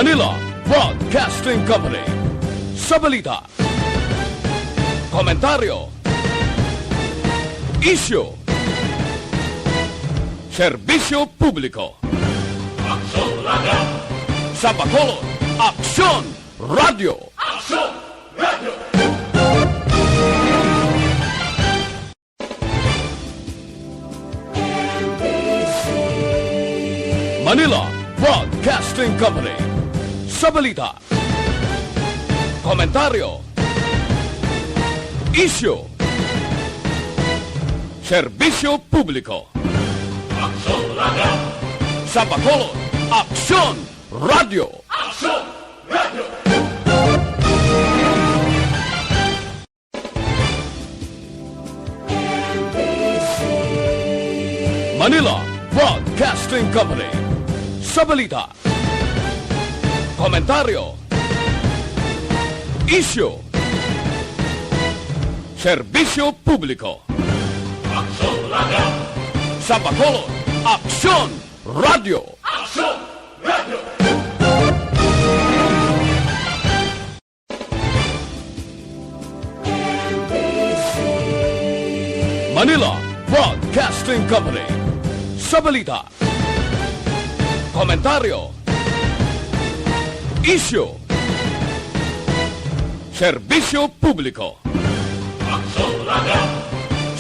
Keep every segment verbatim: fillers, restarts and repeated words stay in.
Manila Broadcasting Company. Sa balita, komentaryo, isyu, serbisyo publiko. Aksyon Radio. Sa Bacolod, Aksyon Radio. Aksyon Radio. Manila Broadcasting Company. Sa balita, komentaryo, isyu, serbisyo publiko. Aksyon Radio. Sa Bacolod, Aksyon Radio. Aksyon Radio. Manila Broadcasting Company. Sa balita, komentaryo, isyu, serbisyo publiko. Aksyon Radio. Sa Bacolod, Aksyon Radio. Aksyon Radio. Manila Broadcasting Company. Sa balita, komentaryo, isyu, serbisyo publiko. Aksyon Radio.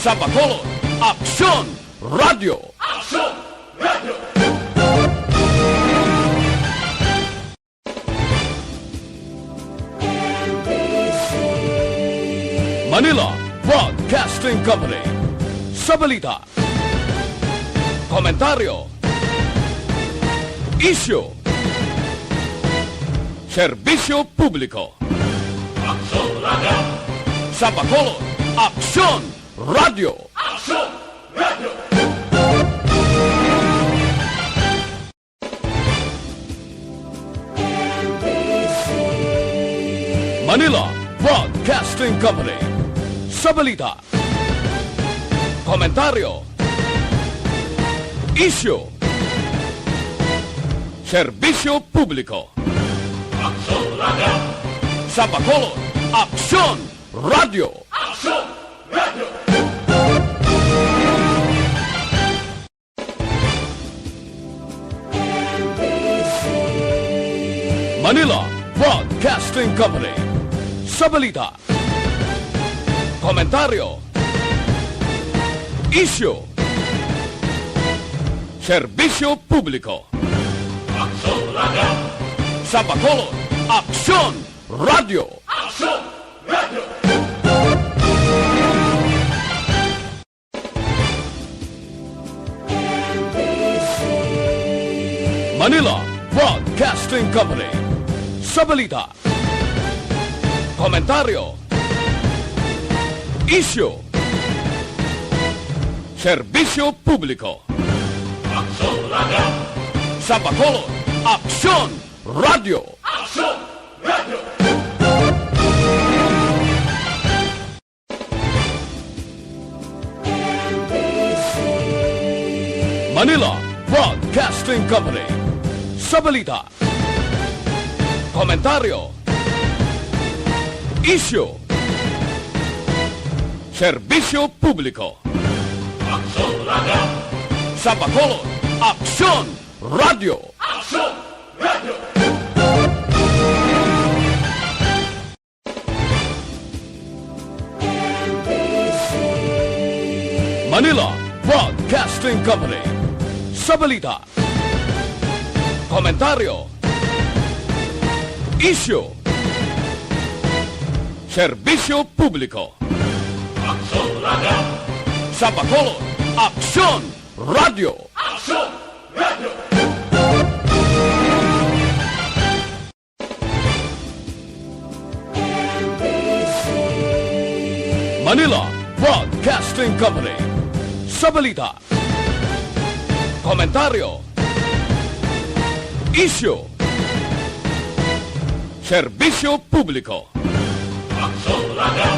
Sa Bacolod, Aksyon Radio. Aksyon Radio. Manila Broadcasting Company. Sa balita, komentaryo, isyu, serbisyo publiko. Aksyon Radio. Sa Bacolod, Aksyon Radio. Aksyon Radio. Manila Broadcasting Company. Sa balita, komentaryo, isyu, serbisyo publiko. Aksyon Radio. Sa Bacolod, Aksyon Radio. Aksyon Radio. Manila Broadcasting Company. Sa balita, komentaryo, isyu, serbisyo publiko. Aksyon Radio. Sa Bacolod, Aksyon Radio. Aksyon Radio. Manila Broadcasting Company. Sa balita, komentaryo, isyu, serbisyo publiko. Aksyon Radio. Sa Bacolod, Aksyon Radio. Aksyon Radio. Manila Broadcasting Company. Sa balita, komentaryo, isyu, serbisyo publiko. Aksyon Radio. Sa Bacolod, Aksyon Radio. Aksyon Radio. Manila Broadcasting Company. Sa balita, komentaryo, isyu, serbisyo publiko. Aksyon Radio. Sa Bacolod, Aksyon Radio. Aksyon Radio. Manila Broadcasting Company. Sa balita, komentaryo, isyu, serbisyo publiko. Aksyon Radio.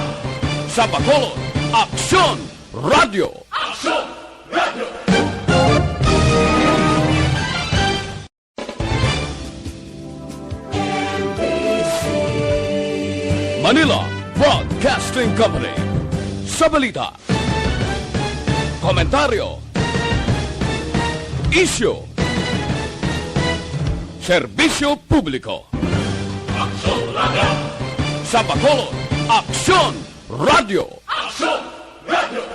Sa Bacolod, Aksyon Radio. Aksyon Radio. Manila Broadcasting Company. Sa balita, komentaryo, isyu, serbisyo publiko. Aksyon Radio! Sa Bacolod, Aksyon Radio! Aksyon Radio!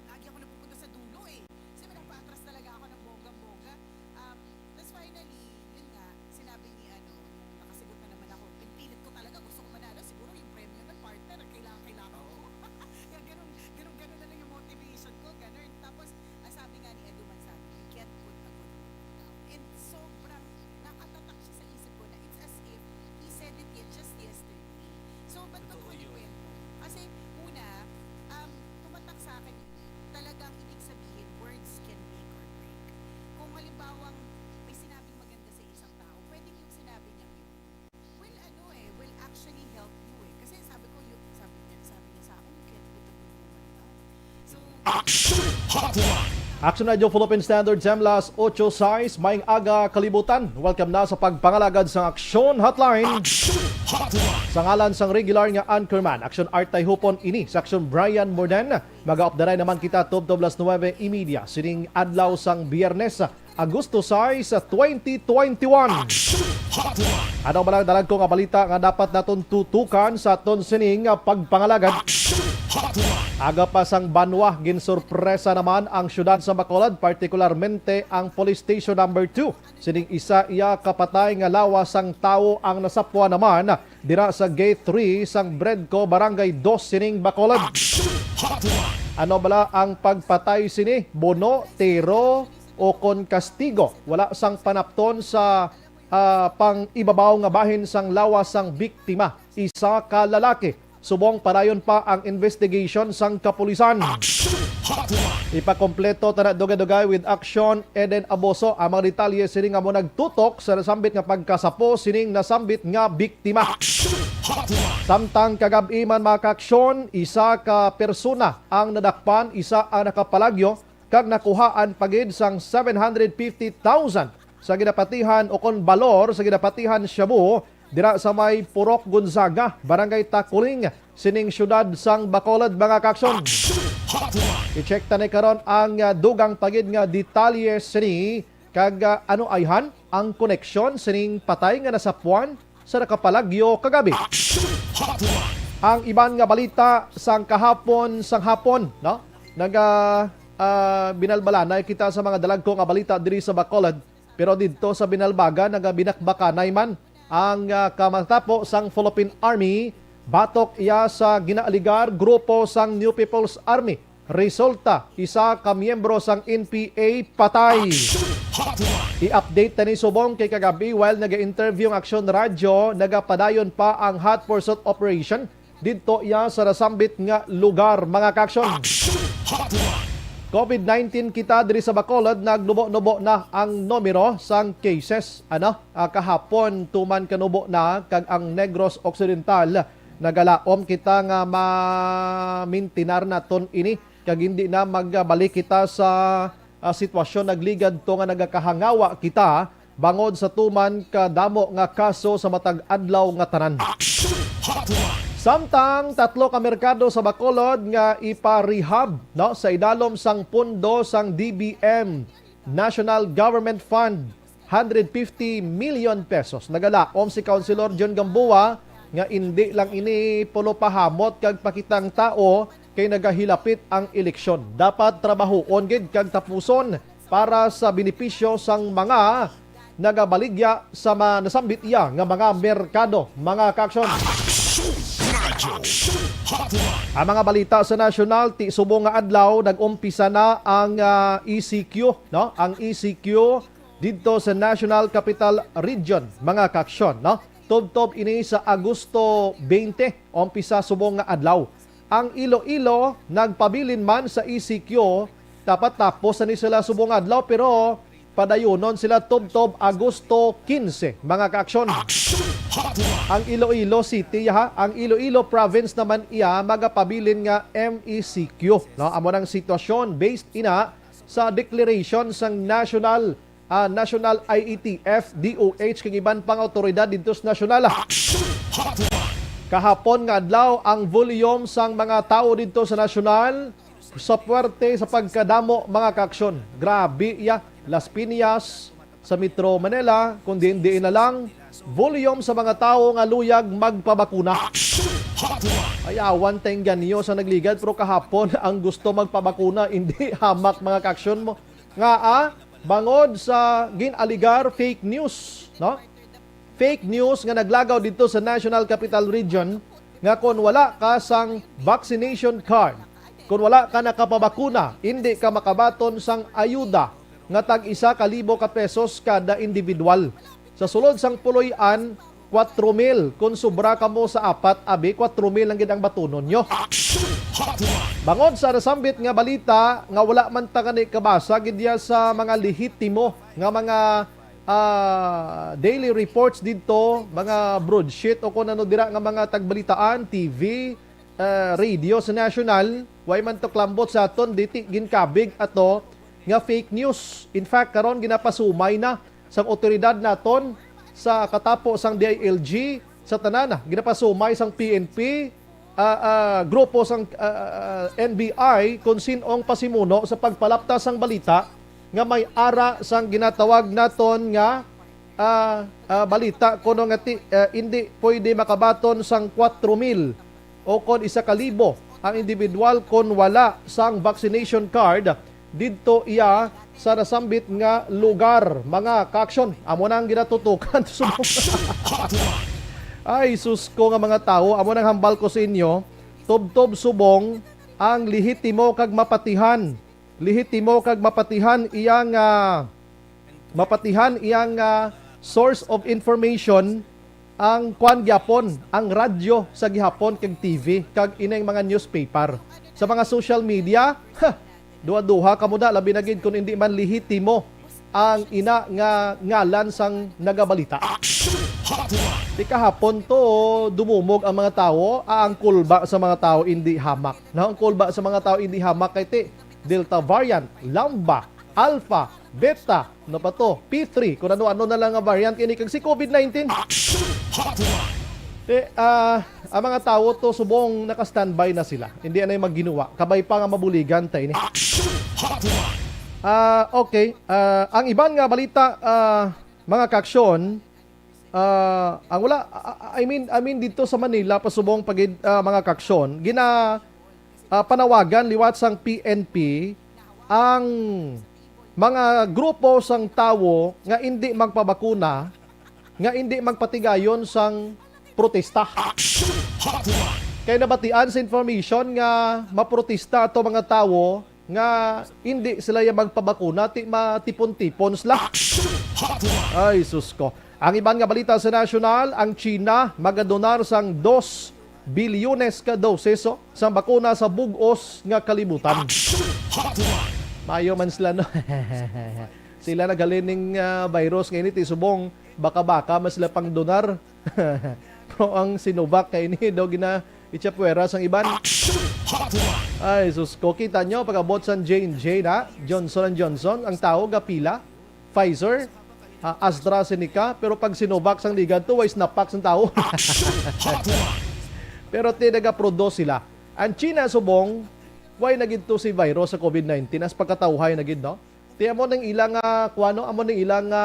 Lagi ako napupunta sa dulo eh. Kasi may napaatras talaga ako ng bonggang-bongga. Um, tas finally, yun nga, sinabi ni ano, nung nakasigot na naman ako, pinipilit ko talaga, gusto ko manalo, siguro yung premyo na partner, ang kailangan, kailangan ko. Kaya ganun, ganun, ganun na lang yung motivation ko, ganun. Tapos, ang sabi nga ni Edu Manzano, "You can't put a good woman down." And sobrang nakatatak siya sa isip ko na it's as if he said it yet just yesterday. So, ba't ko Totoo yun. Kwento? Kasi, una, um, tumatak sa akin, talagang ibig sabihin, words can make or break. Kung halimbawang may sinabing maganda sa isang tao, pwedeng yung sinabi niyang yun will, ano eh, will actually help you eh. Kasi sabi ko, yun, sabi niya, sabi niya sa akin, "You can't put a good woman down." So, Action Hotline! Action Radio Philippine Standard Time, las ocho sais, maayong aga, kalibutan. Welcome na sa pagpangalagad sang Action Hotline. Action Hotline! Sa ngalan sang regular nga anchorman, Action Art Tayhupon, ini sa Action Brian Morden. Magaupdaray naman kita tubtob las nuebe y media sining adlaw sang Biyernes, Agosto sais, twenty twenty-one. Action Hotline! Ano ba lang dalagko nga balita nga dapat naton tutukan sa aton sining pagpangalagad? Action Hotline! Aga pa sang banwa, ginsorpresa naman ang siyudad sa Bacolod, partikularmente ang Police Station Number Two. Sining isa iya ka patay nga lawas sang tawo ang nasapwan naman dira sa Gate three sang Bredco, Barangay Dos sining Bacolod. Action Hotline! Ano bala ang pagpatay sini? Buno, tiro, o kon kastigo? Wala sang panapton sa, ah, pang-ibabaw nga bahin sang lawas sang biktima, isa ka lalaki. Subong padayon pa ang investigation sang kapulisan. Action Hotline! Ipakompleto ta na dugay-dugay with Action Eden Aboso ang mga detalye sini nga amo nagtutok sa nasambit nga pagkasapo sining nasambit nga biktima. Action Hotline! Samtang kagab-i man, mga kaaksyon, isa ka persona ang nadakpan, isa ang nakapalagyo, kag nakuhaan pa gid sang seven hundred fifty thousand sa ginapatihan o kon balor sa ginapatihan shabu dira sa may Purok Gonzaga, Barangay Taculing, sining siyudad sang Bacolod, mga kaaksyon. Action Hotline! I-check ta ni karon ang, ah, dugang pa gid nga detalye sini kag, ah, ano ayhan ang koneksyon sining patay nga nasapwan sa nakapalagyo kagabi. Action Hotline! Ang iban nga balita sang kahapon, sang hapon, no? Naga, ah, binalbalanay kita sa mga dalagko nga balita diri sa Bacolod, pero didto sa Binalbagan, nagabinakbakanay man ang, ah, kamatapo sang Philippine Army batok iya sa ginaaligar grupo sang New People's Army. Resulta, isa ka miyembro sang N P A patay. Action Hotline! I-update ta ni subong kay kagabi, while naga-interview ang Action Radio, nagapadayon pa ang hot pursuit operation didto iya sa nasambit nga lugar, mga kaaksyon. Action Hotline! covid nineteen kita diri sa Bacolod, nagnubo-nubo na ang numero sang cases. Ano? Ah, kahapon, tuman kanubo na, kag ang Negros Occidental, nagalaom kita nga mamintinar naton ini, kag hindi na magbalik kita sa, ah, sitwasyon nagligad to nga nagakahangawa kita bangod sa tuman ka damo nga kaso sa matag adlaw nga tanan. Action Hotline! Samtang tatlo ka merkado sa Bacolod nga ipa-rehab, no, sa idalom sang pondo sang D B M, National Government Fund, hundred fifty million pesos. Nagalaom si Councilor John Gamboa nga indi lang ini pulo pahamot kag pakitang tao kay nagahilapit ang eleksyon. Dapat trabahoon gid kag tapuson para sa benepisyo sang mga nagabaligya sa ma-, nasambit iya nga mga merkado, mga kaaksyon. Action Radio! Action Hotline! Ang mga balita sa nasyonal, ti subong nga adlaw nag-umpisa na ang, ah, E C Q, no? Ang E C Q didto sa National Capital Region, mga kaaksyon, no? Tubtob ini sa Agosto twenty, umpisa subong nga adlaw. Ang Iloilo nagpabilin man sa E C Q, dapat tapos na ni sila subong adlaw, pero padayunon sila tubtob Agosto quince, mga kaaksyon. Action Hotline! Ang Iloilo City, ha? Ang Iloilo Province naman iya magapabilin nga M E C Q, no? Amo nang sitwasyon based ina sa declaration sang National ah, National I E T F, D O H, kag iban pang awtoridad didto sa nasyonal. Kahapon nga adlaw, ang volume sang mga tawo didto sa nasyonal sa puwerte sa pagkadamo, mga kaaksyon. Grabe iya, Las Piñas, sa Metro Manila, kung diin-diin na lang, volume sa mga tawo nga luyag magpabakuna. Ayawan ta ingganyo sa nagligad, pero kahapon ang gusto magpabakuna, hindi hamak, mga kaaksyon mo. Nga, ah, bangod sa gin-alegar fake news, no? Fake news nga naglagaw didto sa National Capital Region nga kon wala ka sang vaccination card, kon wala ka nakapabakuna, indi ka makabaton sang ayuda nga tag isa ka libo ka pesos kada individual. Sa sulod sang puloy-an, kwatro mil. Kon sobra kamo sa apat, abi, kwatro mil lang gid ang batunon nyo. Bangod sa nasambit nga balita nga wala man ta gani kabasa gid diya sa mga lehitimo nga mga, ah, daily reports didto, mga broadsheet o kung ano dira nga mga tagbalitaan, T V, ah, radio sa national, way man to klambot sa aton, diti ginkabig ato nga fake news. In fact, karon ginapasumay na sang otoridad naton sa katapo sang D I L G, sa tanan na ginapasumay sang P N P, ah, ah, grupo sang, ah, ah, N B I, kung sin-ong pasimuno sa pagpalapta sang balita nga may ara sang ginatawag naton nga, ah, ah, balita kuno nga ti-, ah, indi pwede makabaton sang kwatro mil o kon isa ka libo ang individual kon wala sang vaccination card didto iya sa nasambit nga lugar. Mga kaaksyon, amo na ang ginatutukan subong. Ay, sus ko nga mga tawo, amo nang hambal ko sa inyo, tubtob subong ang lehitimo kag mapatihan. Lehitimo kag mapatihan iya nga, mapatihan iya nga source of information ang kwan gyapon, ang radyo sa gihapon kag T V kag ining mga newspaper. Sa mga social media, ha, duha-duha kamo da, labi na gid kung hindi man lehitimo ang ina nga ngalan sang nagabalita. Di kahapon to, dumumog ang mga tawo, ah, ang kulba sa mga tawo hindi hamak. Na ang kulba sa mga tawo hindi hamak kay ti Delta variant, Lambda, Alpha, Beta, ano pa to, P three, kung ano-ano na lang nga variant ini kag si COVID nineteen. Eh, ah, ang mga tawo to subong naka-standby na sila. Hindi anay magginuwa. Kabay pa nga mabuligan ta ini. Ah, okay. Ah, ang iban nga balita, ah, mga kaaksyon, ah, ang wala, ah, ah, I mean, I mean dito sa Manila, pasubong pagid, ah, mga kaaksyon, gina, ah, panawagan liwat sang P N P ang mga grupo sang tawo nga indi magpabakuna, nga indi magpatigayon sang protesta. Kay nabatian sa information nga maprotesta ato mga tawo nga indi sila ya magpabakuna, ti matipon-tipon sila. Ay, sus ko. Ang iban nga balita sa nasyonal, ang China magadonar sang dos bilyones ka dosis, oh, sang bakuna sa bug-os nga kalibutan. Mayo man sila, no? Sila naghalin ning, ah, virus nga ini, ti subong baka-baka man sila pang donar. Pero ang Sinovac kay ini daw gina-, itsapuwera sang iban. Ay, sus ko. Kita nyo, pag-abot sang J and J na, Johnson and Johnson, ang tao gapila. Pfizer, ah, AstraZeneca, pero pag Sinovac sang ligad to, way snapak sang tao. Pero ti nagaproduce sila. Ang China subong, way na gid to si virus sa COVID nineteen, as pagkatawhay na gid, no? Ti amo ning ila nga, kuwano, amo ning ila nga,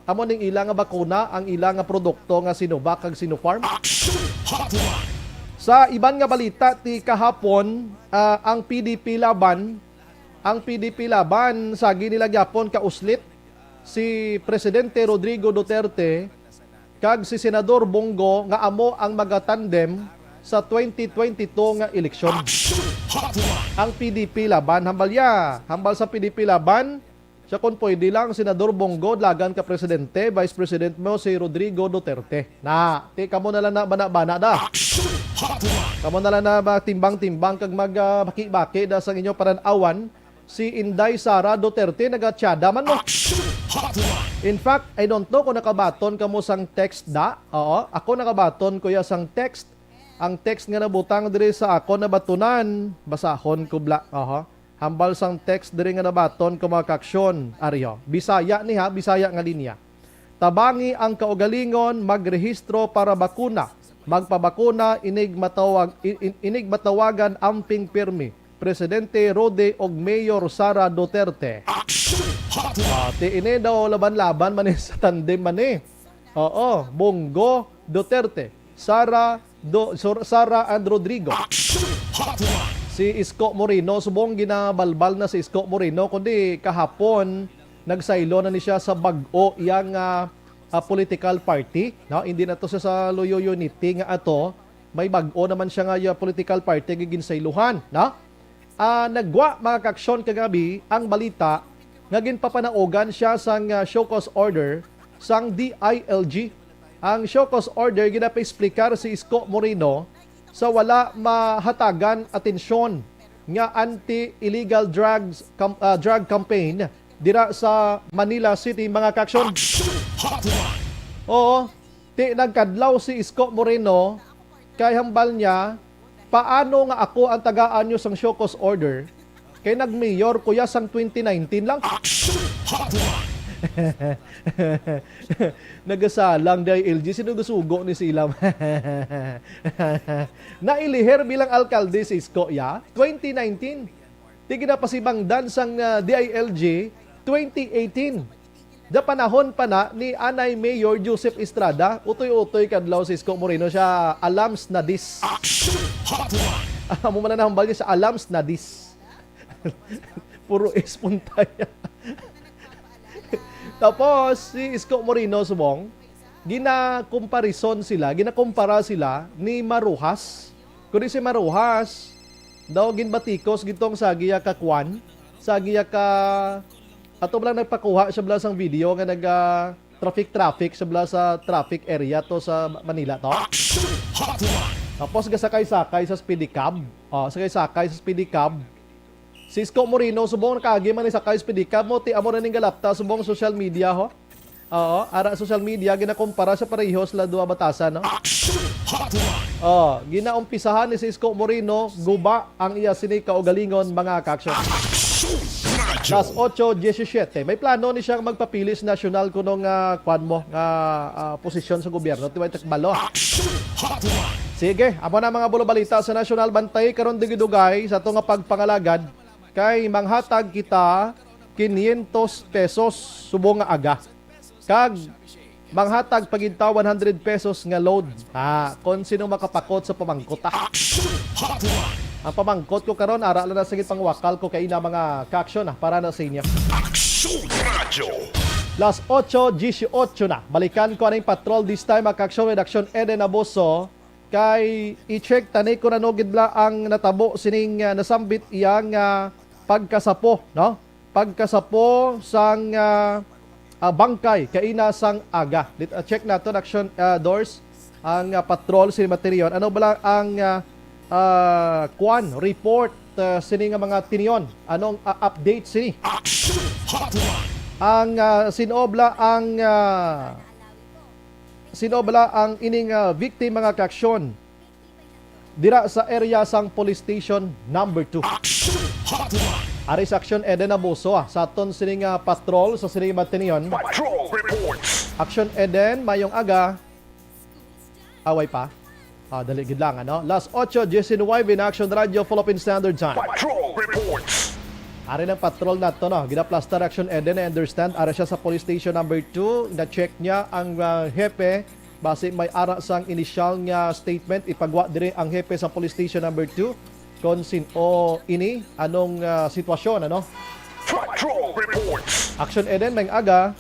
amo ning ila nga bakuna, ang ila nga produkto nga Sinovac kag Sinopharm. Sa iban nga balita, ti kahapon, ah, ang P D P Laban, ang P D P Laban, sagi nila gyapon kauslit si Presidente Rodrigo Duterte kag si Senador Bong Go nga amo ang magatandem sa twenty twenty-two nga eleksyon. Ang P D P Laban, hambal ya, hambal sa P D P Laban, siya kon pwede lang, Senador Bong Go, dalagan ka presidente, Vice President mo si Rodrigo Duterte. Na, ti kamo na lang na bana-bana da. Kamo na lang na magtimbang-timbang kag mag, ah, baki-baki da sang inyo panan-awan. Si Inday Sara Duterte nagatsada man mo. In fact, I don't know kung nakabaton kamo sang text da. Oo, ako nakabaton ko ya sang text. Ang text nga nabutang diri sa ako nabatunan, basahon ko bla. Aha. Hambal sang text diri nga nabaton ko, mga kaaksyon, ari, oh. Bisaya ni, ha, Bisaya nga linya. Tabangi ang kaugalingon, magrehistro para bakuna. Magpabakuna, inig matawag, in-, in-, inig matawagan amping pirmi. Presidente Rode og Mayor Sara Duterte. Action Hotline! Ah, ti ini daw laban-laban man ni sa tandem man ni. Oo, Bong Go Duterte, Sara Do-, Sor-, Sara and Rodrigo. Action Hotline! Si Isko Moreno subong ginabalbal na si Isko Moreno, kundi kahapon nagsaylo na ni siya sa bag-o iyang, ah, ah, political party, no? Hindi na to siya sa Loyo Unity nga ato, may bag-o naman siya nga, ah, political party nga ginsaylohan, no? Ah, nagwa, mga kaaksyon, kagabi ang balita nga ginpapanaugan siya sang, ah, show cause order sang D I L G. Ang show cause order ginapaexplikar si Isko Moreno sa wala mahatagan atensyon nga anti-illegal drugs cam-, ah, drug campaign dira sa Manila City, mga kaaksyon. Action Hotline! Oo, ti nagkadlaw si Isko Moreno kay hambal niya, "Paano nga ako ang tagaan nyo sang show cause order? Kay nag-mayor ko ya sang twenty nineteen lang." Action Hotline! Nagasalang D I L G, sinugo-sugo ni sila. Nailihir bilang alkalde si Isko ya, twenty nineteen. Ti ginapasibangdan sang, ah, D I L G, twenty eighteen. Da panahon pa na ni anay Mayor Joseph Estrada, utoy-utoy kadlaw si Isko Moreno siya, alams na dis. Action Hotline! Amo man na nahambal niya sa alams na dis. Puro S puntaya. Tapos, si Isko Moreno, subong, ginakomparison sila, ginakumpara sila ni Maruhas. Kundi si Maruhas, daw ginbatikos gitong sa giya ka kwan, sa giya ka, ato bala nagpakuha siya bala sang video nga nag, ah, traffic-traffic siya bala sa traffic area to sa Manila to. Action Hotline! Tapos gasakay-sakay sa pedicab. Oh, sakay-sakay sa pedicab. Si Isko Moreno, subong nakaagi man ni sakay sa pedicab mo, ti amo na ning galapta, subong social media, ho. Oo, ara social media, ginakumpara sa parehos la duha batasan, no? Action Hotline! Oh, ginaumpisahan ni si Isko Moreno, guba ang iya sini kaugalingon, mga kaaksyon. Action Radyo! Las ocho diecisiete. May plano ni siya magpapili sa nasyonal kuno nga, kwan mo, nga, ah, posisyon sa gobyerno. Tiway takbalo. Action Hotline! Sige, amo na mga bulo balita sa nasyonal. Bantay karon dugay-dugay sa ato nga pagpangalagad kay manghatag kita quinientos pesos subong nga aga. Kag manghatag pa gid ta one hundred pesos nga load. Ah, kon sino makapakot sa pamangkot, ah. Action Hotline! Ang pamangkot ko karon, ara lang na, sige, pangwakal ko kay ina, mga kaaksyon, ah, para na sa inyo. Action Radyo! Las ocho dieciocho na. Balikan ko aning patrol this time, mga kaaksyon, with Action Eden Abuso. Kay i-check tani kung ano gid la ang natabo sining, ah, nasambit iya nga pagkasapo, no? Pagkasapo sang, ah, ah, bangkay kaina sang aga. Dit-, ah, check naton, Action, ah, Dors, ang, ah, patrol sini Matinion. Ano bala ang, ah, ah, kwan, report, ah, sini nga mga Tinion? Anong, ah, update sini? Action Hotline! Ang, ah, sino bala ang, ah, sino bala ang ining, ah, victim, mga kaaksyon? Dira sa area sang Police Station Number Two. Action Hotline! Ari sa Action Eden Abuso, ah, sa aton sining, ah, patrol sa sining Matinion. Patrol reports. Action Eden, mayong aga. Away pa. Ah, dali gid lang, ano? Las ocho diecinuebe in Action Radio, Philippine Standard Time. Patrol reports. Ari ng patrol nato, no? Ginaplastar Action Eden, I understand. Ara siya sa Police Station Number Two. Na-check niya ang, ah, hepe. Basi may ara sang inisyal nga statement, ipagwa diri ang hepe sa Police Station Number Two. Kon sin-o ini, anong, ah, sitwasyon, ano? Patrol reports. Action Eden, mayong aga.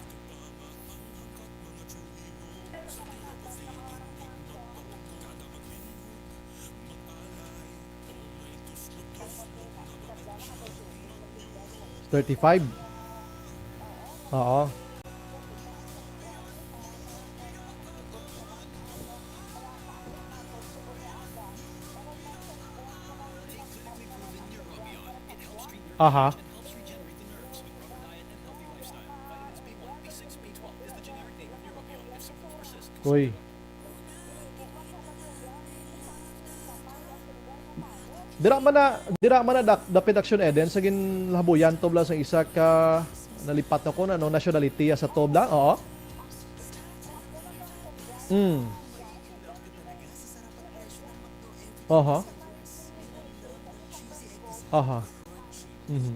Thirty-five. Oo. Aha. Uy. Dira man na, dira man na dak-, dapit Action Eden sa ginlabuyan, Tobla, sa isa ka, nalipat ako na, no, nationality sa Tobla. Oo. Mm. Aha. Aha. Mhm.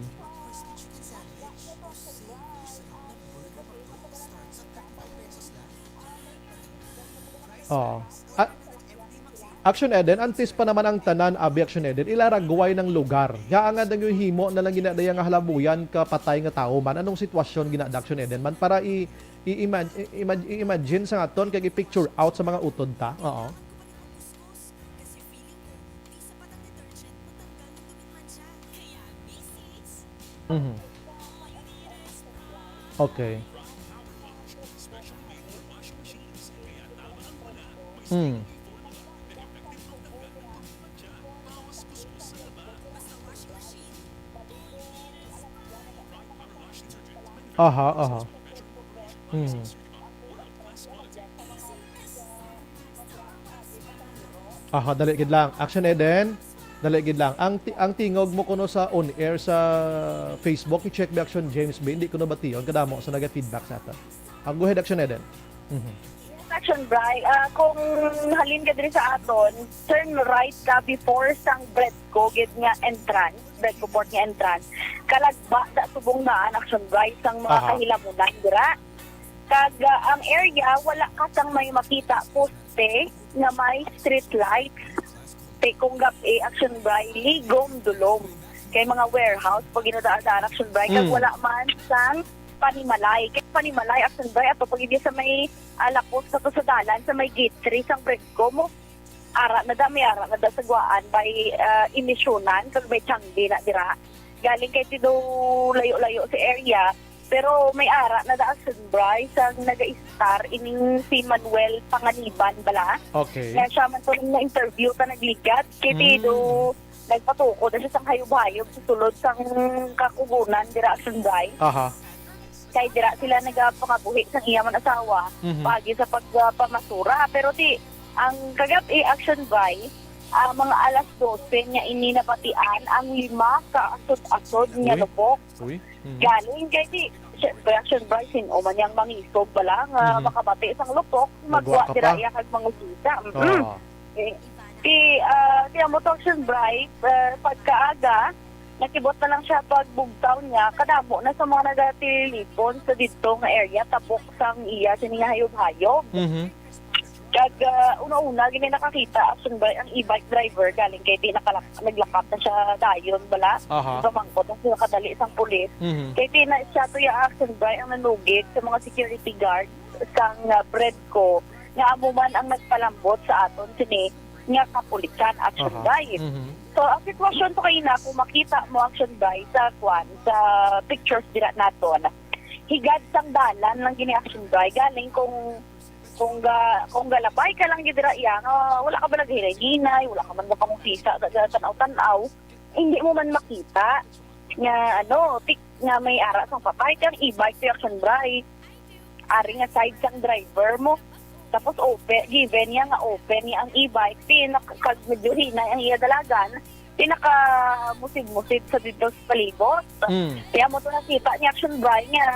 Oo. A-, Action Eden, antes pa naman ang tanan, abi, Action Eden, ilaragway ng lugar. Kaya nga nang himo na lang ginadaya nga halabuyan ka patay nga tawo man. Anong sitwasyon ginada, Action Eden man, para i-, i-ima-, i-ima-, i-imagine sa aton kag i-picture out sa mga utod ta? Oo. Mhm. Okay. Mm. Aha, aha. Mm. Aha, dali gid lang. Action Eden, dali gid lang. Ang ti-, ang tingog mo kuno sa on air sa Facebook, i-check ba, Action James B, hindi ko nabation kadamo sa naga-feedback sa aton. Ah, go ahead, Action Eden. Mhm. Action Bri, ah, kung halin ka diri sa aton, turn right ka before sang Bredco gid nga entrance, Bredco Port nga entrance. Kalagba sa subong daan, Action Bri, sang mga Aha. kahilamunan dira. Kag, ah, ang area, wala ka sang may makita poste nga may street lights. Te, kung gab-i, Action Bri, ligom dulom. Kay mga warehouse, pag ginadaan-daan, Action Bri, kag Mm. wala man sang panimalay. Kay panimalay, Action Bri, ato pag sa may, ah, lapos sa to sa dalan, sa may gate three, sang Bredco mo, ara na da, may ara na da sa guwaan by, ah, Imisyonan, kag may Tiangge na dira. Galing kay ti do layo-layo sa area, pero may ara na da, Action Bri, sa naga-istar ining si Manuel Panganiban bala. Okay. Nga siya man to nang na-interview ta nagligad. Kay ti Mm. do nagpatukod na siya sang hayop-hayop sa sulod sang kakugonan dira, Action Bri. Aha. Kay dira sila nagapangabuhi sang iya man asawa, Mhm. paagi sa pagpamasura. Pero ti, ang kagab-i, Action Bri, ah, mga alas dose niya ini nabatian ang lima ka asod-asod nga Uy. lupok. Uy. Mhm. Galing kay ti, syempre, Action Bri, sin-o man yang mangisog bala nga Mhm. makabati sang lupok, Magwa magwa ka dira pa? iya kag mangusisa. Mm. Oo. Eh, ti, ah, ti amo to, Action Bri, eh, pagkaaga, nakibot na lang siya pagbugtaw niya, kadamo na sa mga nagatilipon sa didto nga area, tapok sang iya sini nga hayop-hayop. Mhm. Kag, ah, una-una, gini nakakita, Action Bri, ang e-bike driver, galing kay di nakalak-, naglakap na siya dayon, bala. Aha. Pamangkot ang sila kadali sang pulis. Mhm. Kay di na siya to ya, Action Bri, ang nanugid sa mga security guard sang, ah, Bredco, nga amo man ang nagpalambot sa aton sini nga kapulisan, Action Aha. Bri. Mhm. So, ang sitwasyon to kay ina, kung makita mo, Action Bri, sa kwan, sa pictures dira naton, higad sang dalan lang gini, Action Bri. Galing kung, kung ga-, kung galabay ka lang gid dira iya, nga wala ka ba naghinay-hinay, wala ka man ba kamong sisa, ga-, gatanaw-tanaw, hindi mo man makita nga, ano, tik-, nga may ara sang patay kang e-bike, Action Bri. Ari nga side sang driver mo. Tapos open, given niya nga open niya ang e-bike, ti nak-, kag medyo hinay ang iya dalagan, ti nakamusib-musib sa dito sa palibot. Mm. Kaya mo to nakita ni Action Bri nga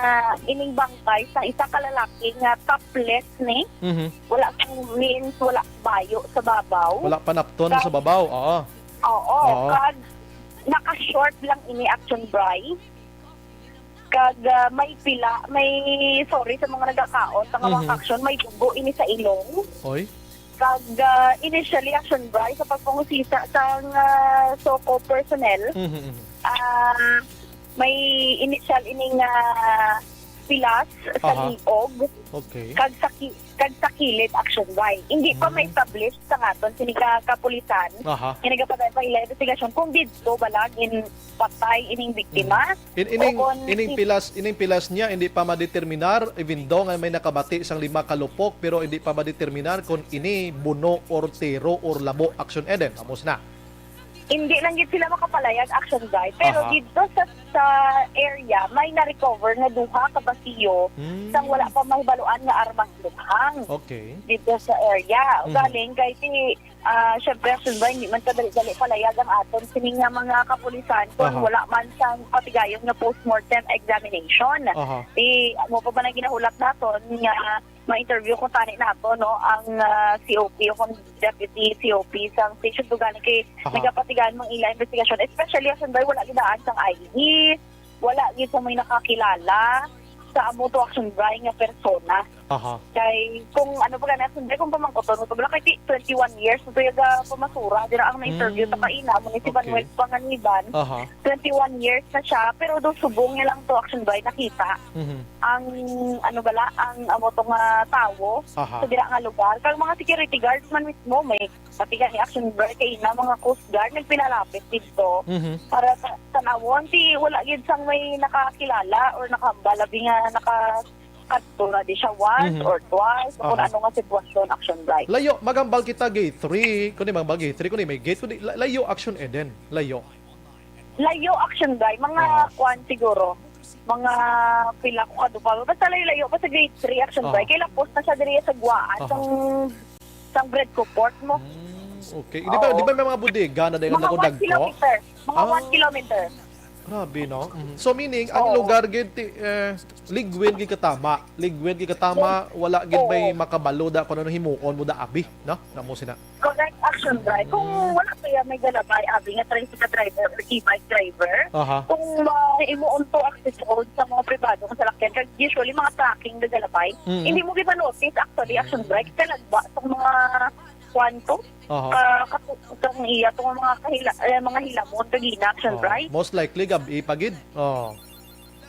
ining bangkay sa isa ka lalaki nga topless ni. Mhm. Wala sang means, wala bayo sa babaw. Wala panapton sa Kag babaw, oo. Oo, Oo. Kag naka-short lang ini, Action Bri. Kag, ah, may pila, may, sorry sa mga nagakaon, sa mga Mhm. action, may dugo ini sa ilong. Oy. Kag, ah, initially, Action Bri, sa pagpangusisa sang, ah, SOCO personnel, Mhm, mhm. ah, may initial ini nga pilas sa Aha. liog, Okay. kag sa ki-, kag sa kilid, Action Bri. Hindi pa Mm. ma-establish sa aton sini ka kapulisan. Aha. Nga nagapatay pa ila investigasyon kung didto bala ginpatay ining biktima. Mm. In-, ining, O kung ining si- pilas, ining pilas niya, hindi pa madeterminar, even though nga may nakabati sang lima ka lupok, pero hindi pa madeterminar kung ini buno or tiro or labo, Action Eden. Amos na. Hindi lang gid sila makapalayag, Action Bri, pero Aha. dito sa, sa area, may na-recover nga duha ka basiyo Mm. sang wala pa mahibaluan nga armas lughang. Okay. Dito sa area. Mhm. Galing kay ti, ah, syempre, Action Bri, hindi man kadali-dali palayag ang aton sini nga mga kapulisan kung Aha. wala man sang patigayon nga postmortem examination. Aha. Ti, amo pa man ang ginahulat naton nga ma-interview ko tani nato, no, ang, ah, C O P o kung deputy C O P sang Station two gani kay Aha. nagapatigan mang ila investigasyon, especially Action Bri, wala gid daan sang I D, wala gid sa may nakakilala sa amo to, Action Bri, nga persona. Aha. Kay kung ano pa gani, Action Bri, kung pamangkuton mo to, wala kay ti-, twenty-one years na to yaga pamasura dira ang na-interview Mm. sa kaina mo ni si Okay. Manuel Panganiban. Aha. Twenty-one years na siya, pero do subong niya lang to, Action Bri, nakita Mhm. ang, ano bala, ang amo to nga tawo Aha. sa dira nga lugar. Kag mga security guards man mismo, may pati gani, Action Bri, kay na mga Coast Guard nagpinalapit didto Mhm. para ta-, tan-awon ti wala gid sang may nakakilala or nakahambal, labi nga nakakadto na di siya once Mhm. or twice o kung Aha. ano nga sitwasyon, Action Bri. Layo, maghambal kita gate three, kundi maghambal gate three, kundi may gate, kundi la-, layo, Action Eden, layo. Layo, Action Bri, mga Ah. kwan siguro, mga pila ko kadupa. Basta layo-layo pa sa gate three, Action Bri. Ah. Kay lapos na siya diri sa Guaan, Aha. sang, sang Bread Port mo. Hmm, okay. Di ba, Oo. di ba may mga bodega na dayon Mga nako one dagko? kilometer. Mga Ah. one kilometer. Grabe, no? Mhm. So, meaning, ang Oo. lugar gid, ti-, eh, ligwin gid katama. Ligwin gid katama, wala gid may Oo. makabalo da kung ano himuon mo da abi, no? Namo sina. Correct, Action Bri. Kung Mm. wala kaya may galabay, abi nga tricycle driver or e-bike driver, Aha. kung mahimuon to access road sa mga pribado nga salakyan, kag usually mga trucking nga galabay, Mm. hindi mo gid ma-notice actually, Action Bri, Mm. kalagba sa mga kwan to, Aha. ah, katuktok ang iya, itong mga kahila-, eh, mga hilamon, kagina, Action Oh, Bri. most likely, gab-i pa gid. Oh.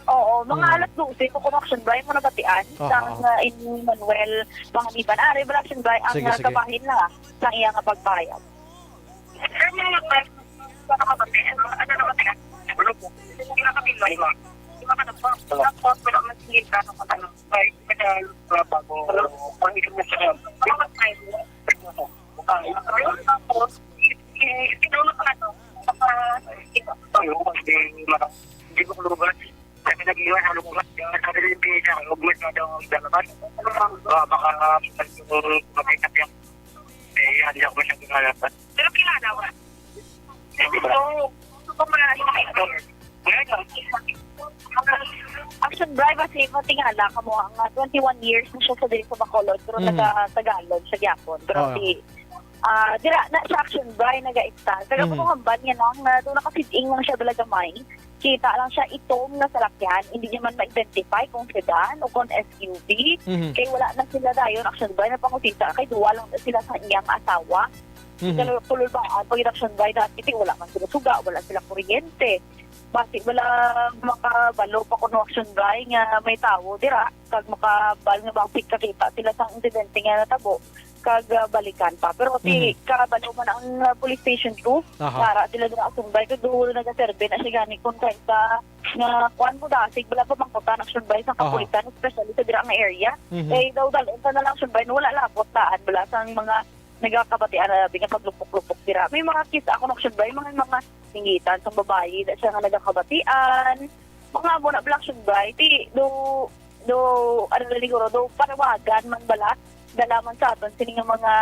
Oo, mga Mm. alas dose ko, kung Action Bri, mo nabatian, Aha. sang, ah, in Manuel, mga liban. Ari, wala, Action Bri, ang, Sige, ah, sige. kabahin na, sang iya nga pagbayad. Sir, mga nagbayad, ano ka ba, ano, ano ka ba, ano po? Hindi ka kapilay, ma. Hindi ka kapilay. Tapos, wala man sige ka, ano, ano, bye. Kaya, wala pa ako. Ang isip mo siya. Tapos, eh, tinulog ka na to. Baka, hindi ko, hindi ko, hindi ko, hindi ko, Kami nag-iwan sa lukulat. Kaya sabi ni Pia, ugmas na daw ang dalaman. Ah, baka, um, makita niya. Eh, hindi ako masyadong nalapat. Pero kilala ko. Ito, ito pa pala yung ito. Ngayon, Action Bri, kasi matingala ka mo, nga twenty-one years na siya sa diri sa Bacolod, pero Mhm. taga Tagalog siya gyapon. Pero Oo. si, ah, dira na sa Action Bri, nag-a-stand. Pero Mhm. kung hambal niya lang, na doon nakasiding lang siya bala gamay. Kita lang siya itom nga salakyan, hindi niya man ma-identify kung sedan o kung S U V. Mhm. Kay wala na sila dayon, Action Bri, napangutita kay duwa lang sila sa iyang asawa. Mhm. Kay kululbaan, pag Action Bri, dati wala man sila suga, wala sila kuryente. Basi wala makabalo pa kuno, Action Bri, nga may tawo dira, kag makabal nga basi kakita sila sa insidente nga natabo. Kag, ah, balikan pa. Pero ti Mhm. kabalo man ang, ah, police station two, Aha. nara sila dira Action Bri, kag duol nagaserve na siya gani kung kaisa nga kuan mo dasig, wala pa mangkutan, Action Bri, sa Aha. kapulisan, especially sa dira nga area. Mhm. Kay daw dalon sa na lang, Action Bri, wala labot daan, wala sang mga nagakabatian na labi nga paglupok-lupok dira. May mga case ako, Action Bri, mga, mga singitan sa babayi, da siya nga nagakabatian. Mga amo na, Action Bri, ti, do, do, ano na siguro, do, panawagan man bala, dala man sa aton, sini nga mga,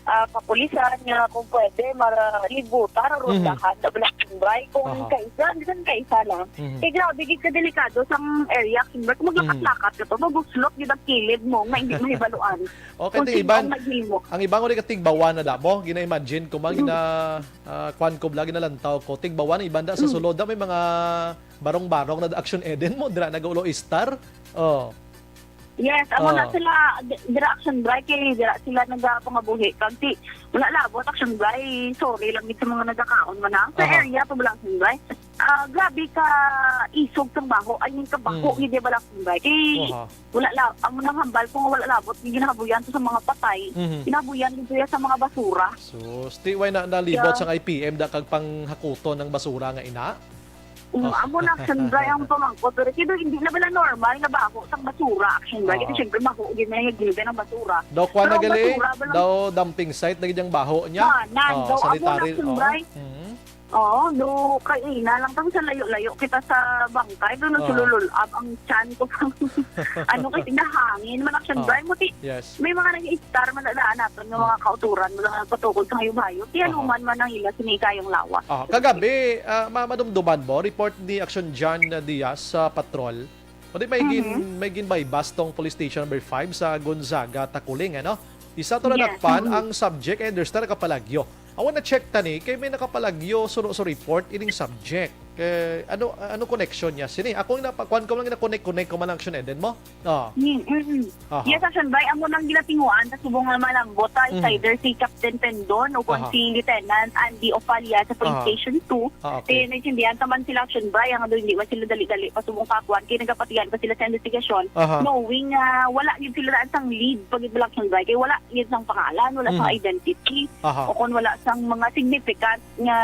ah, kapulisan nga kung pwede, mara-, libutan, rondahan, Mhm. na bala, Action Bri, kung Aha. kaisa, hindi lang kaisa lang. Mhm. Kay grabe, gid kadelikado sang area, Action Bri, kung Mhm. maglakat-lakat ka to, mabuslot, gid ang kilid mo, nga hindi mahibaluan. Okay, Kung ti, sino Iban, ang naghimo. ang iban ko di ka tigbawan na damo, gina-imagine ko, man, Mm. gina-, ah, kwan ko, bla, ginalantaw ko, tigbawan, iban da sa Mm. sulod, da may mga barong-barong na Action Eden mo, dira nag-ulo istar. Oh. Yes, amo na Oh. sila, di-, dira Action Bri, kay dira sila nagapangabuhi. Kag ti, wala labot, Action Bri, sorry lang gid sa mga nagakaon man, ha. Sa Aha. area to, wala, Action Bri. Ah, grabe ka isog sang baho, I mean, kabaho, Mm. gid, wala, Action Bri. Kay, Aha. wala la-, amo nang hambal kung wala labot, yung ginahabuyan to sa mga patay, Mhm. ginahabuyan dito yan sa mga basura. Sus, ti, why na, nalibot Yeah. sang I P M, da kag panghakuton ng basura nga ina? Um, Oh. amo na, Action Bri, ang pamangkot. Pero kaya hindi na bala normal nga baho sang basura, Action Bri. Kasi Oo. siyempre, baho, yun na yung gilid ng basura. Daw, kuwan Pero na ang gali, basura, bala daw dumping site na gid ang baho niya. Ah, nan, Oh, daw, amo na, sanitary, Action oh. Bri. Mhm. Oo, do kay ina lang, tapos sa layo-layo kita sa bangkay, do nagsulululab ang tiyan ko. Ano, kay nahangin man, Action Brian, mo ti, yes, may mga nag-i-star man na daan naton nga mga kauturan, mga nagpatukod sa hayop-hayop. Ti anuman man ang ila sini kayong lawas. Ah, kagabi, ah, ma-, madumduman mo, report ni Action John Diaz sa patrol. Kundi may gin-, Mhm. may gin-buy-bust tong Police Station Number Five sa Gonzaga, Taculing, ano? Isa to na, yes, nadakpan, mhm, ang subject, I understand, nakapalagyo. Awan na check tani, kay may nakapalagyo suno sa report ining subject. Kay ano, ano connection niya sini? Ako nga napakuan ko lang, na-connect-connect ko man ang Action Eden mo. Oh. Mm, mm, mm. Aha. Yes, Action Bay, amo nang ginatinguan sa subong nga manambot, ah, Mhm. is either si Captain Pendon o kung Aha. si Lieutenant Andy Opalia sa Police Aha. Station two. Ah, okay. Kay naintindihan ta man sila, Action Bay, ang hindi man sila dali-dali pasubong kakuan, kay nagapatian pa sila sa investigasyon, Aha. knowing nga wala gid sila daan sang lead pag Action Bay, kay wala gid sang pangalan, wala sang Mhm. identity, Aha. o kung wala sang mga significant nga,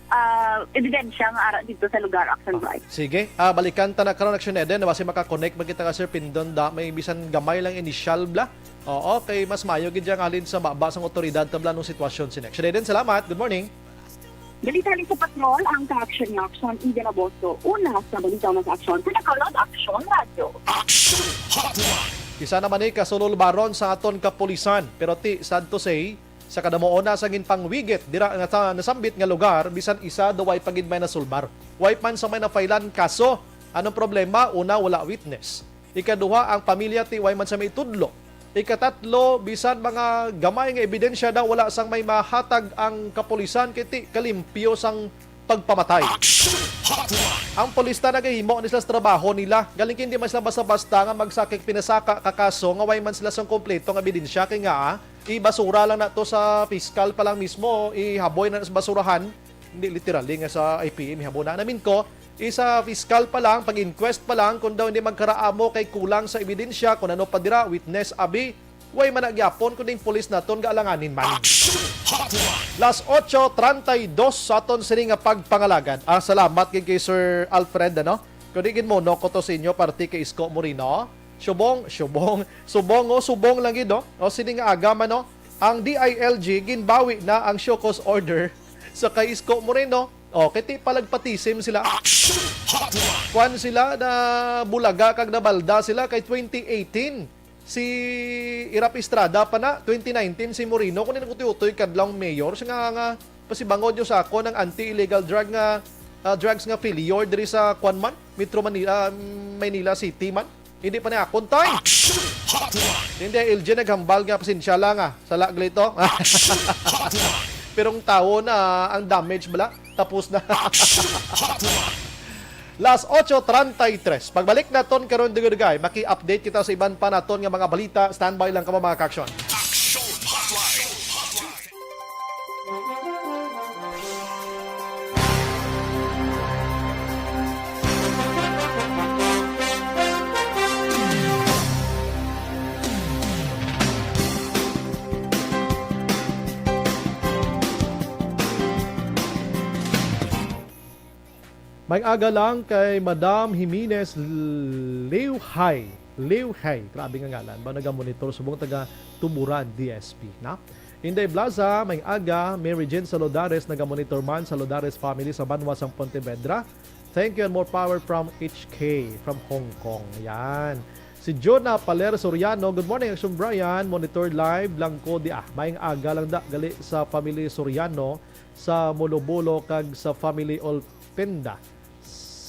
ah, ebidensya nga ara dito sa lugar, Action Bay. Sige. Ah, balikan ta na karon, Action Eden, basi makakonect man kita ka Sir Pindon, da, may bisan gamay lang initial bla. Oo, kay mas mayo gid ang halin sa baba sang otoridad ta bla nung sitwasyon sini. Action Eden, salamat. Good morning. Balita halin sa patrol, ang ka-action nga Action Eden Aboso. Una sa balita, mas action sa Nakalot Action Radyo. Action Hotline. Isa naman ni kasululbaron sa aton kapulisan, pero ti, sad to say, sa kadamuona sa ginpangwigit dira nga sa nasambit nga lugar, bisan isa daw way pa gid may nasulbar. Way man sa may nafailan kaso. Anong problema? Una, wala witness. Ikaduha, ang pamilya ti way man sa may tudlo. Ikatatlo, bisan mga gamay nga ebidensya daw wala sang may mahatag ang kapulisan kay ti kalimpyo sang pagpamatay. Action Hotline. Ang pulis ta nagahimo ni sila sa trabaho nila. Galing hindi man sila basta-basta nga magsakig pinasaka ka kaso nga way man sila sang kompleto nga ebidensya kay nga, ah, ibasura lang na to sa piskal pa lang mismo, ihaboy na sa basurahan. Hindi literally nga sa I P M ihaboy na namin ko. Isa piskal pa lang, pag-inquest pa lang, kung daw hindi magkaraamo kay kulang sa ebidensya, kung ano pa dira, witness, abi, way man na gyapon, kundi ang pulis naton gaalanganin man. Action Hotline. Las ocho treinta y dos sa aton sini nga pagpangalagad. Ah, salamat gid kay Sir Alfred, ano? Kundi gid mo, no, ko to sa inyo, parte kay Isko Moreno. Subong, subong, subong, oh, subong lang gid, no? O, sini nga aga man, no? Ang D I L G ginbawi na ang show cause order sa kay Isko Moreno. O, kay ti palagpatisim sila. Action Hotline. Kwan sila, na bulaga kag nabalda sila kay twenty eighteen. Si Erap Estrada pa na, twenty nineteen si Moreno, kung nagutiutoy kadlawng mayor, siya nga, nga, pasibangod nyo sa ako ng anti-illegal drug nga, ah, drugs nga failure diri sa, kwan man, Metro Manila, ah, Maynila City man. Hindi pa niya akon, tay. Action Hotline. Hindi, L J naghambal nga, pasensya lang, ah. Sala gali to. Action Hotline. Pero ang tawo na, ang damage bala, tapos na. Action Hotline. Las ocho treinta y tres. Pagbalik naton karon, dugay-dugay, maki-update kita sa iban pa naton nga mga balita. Standby lang kamo, mga ka-action. Action Hotline. May aga lang kay Madam Jimenez Liuhay. Liuhay, grabe nga ngalan. Ba, naga-monitor subong taga Tuburan, D S P, na? Inday Blaza, may aga. Mary Jane Saludares, naga-monitor man. Saludares family sa banwa sang Pontevedra. Thank you and more power from H K, from Hong Kong. Yan. Si Jonah Paler Soriano, "Good morning, Action Brian. Monitor live lang ko di ah. Maayong aga lang da, gali sa family Soriano sa Molobolo kag sa family Olpinda.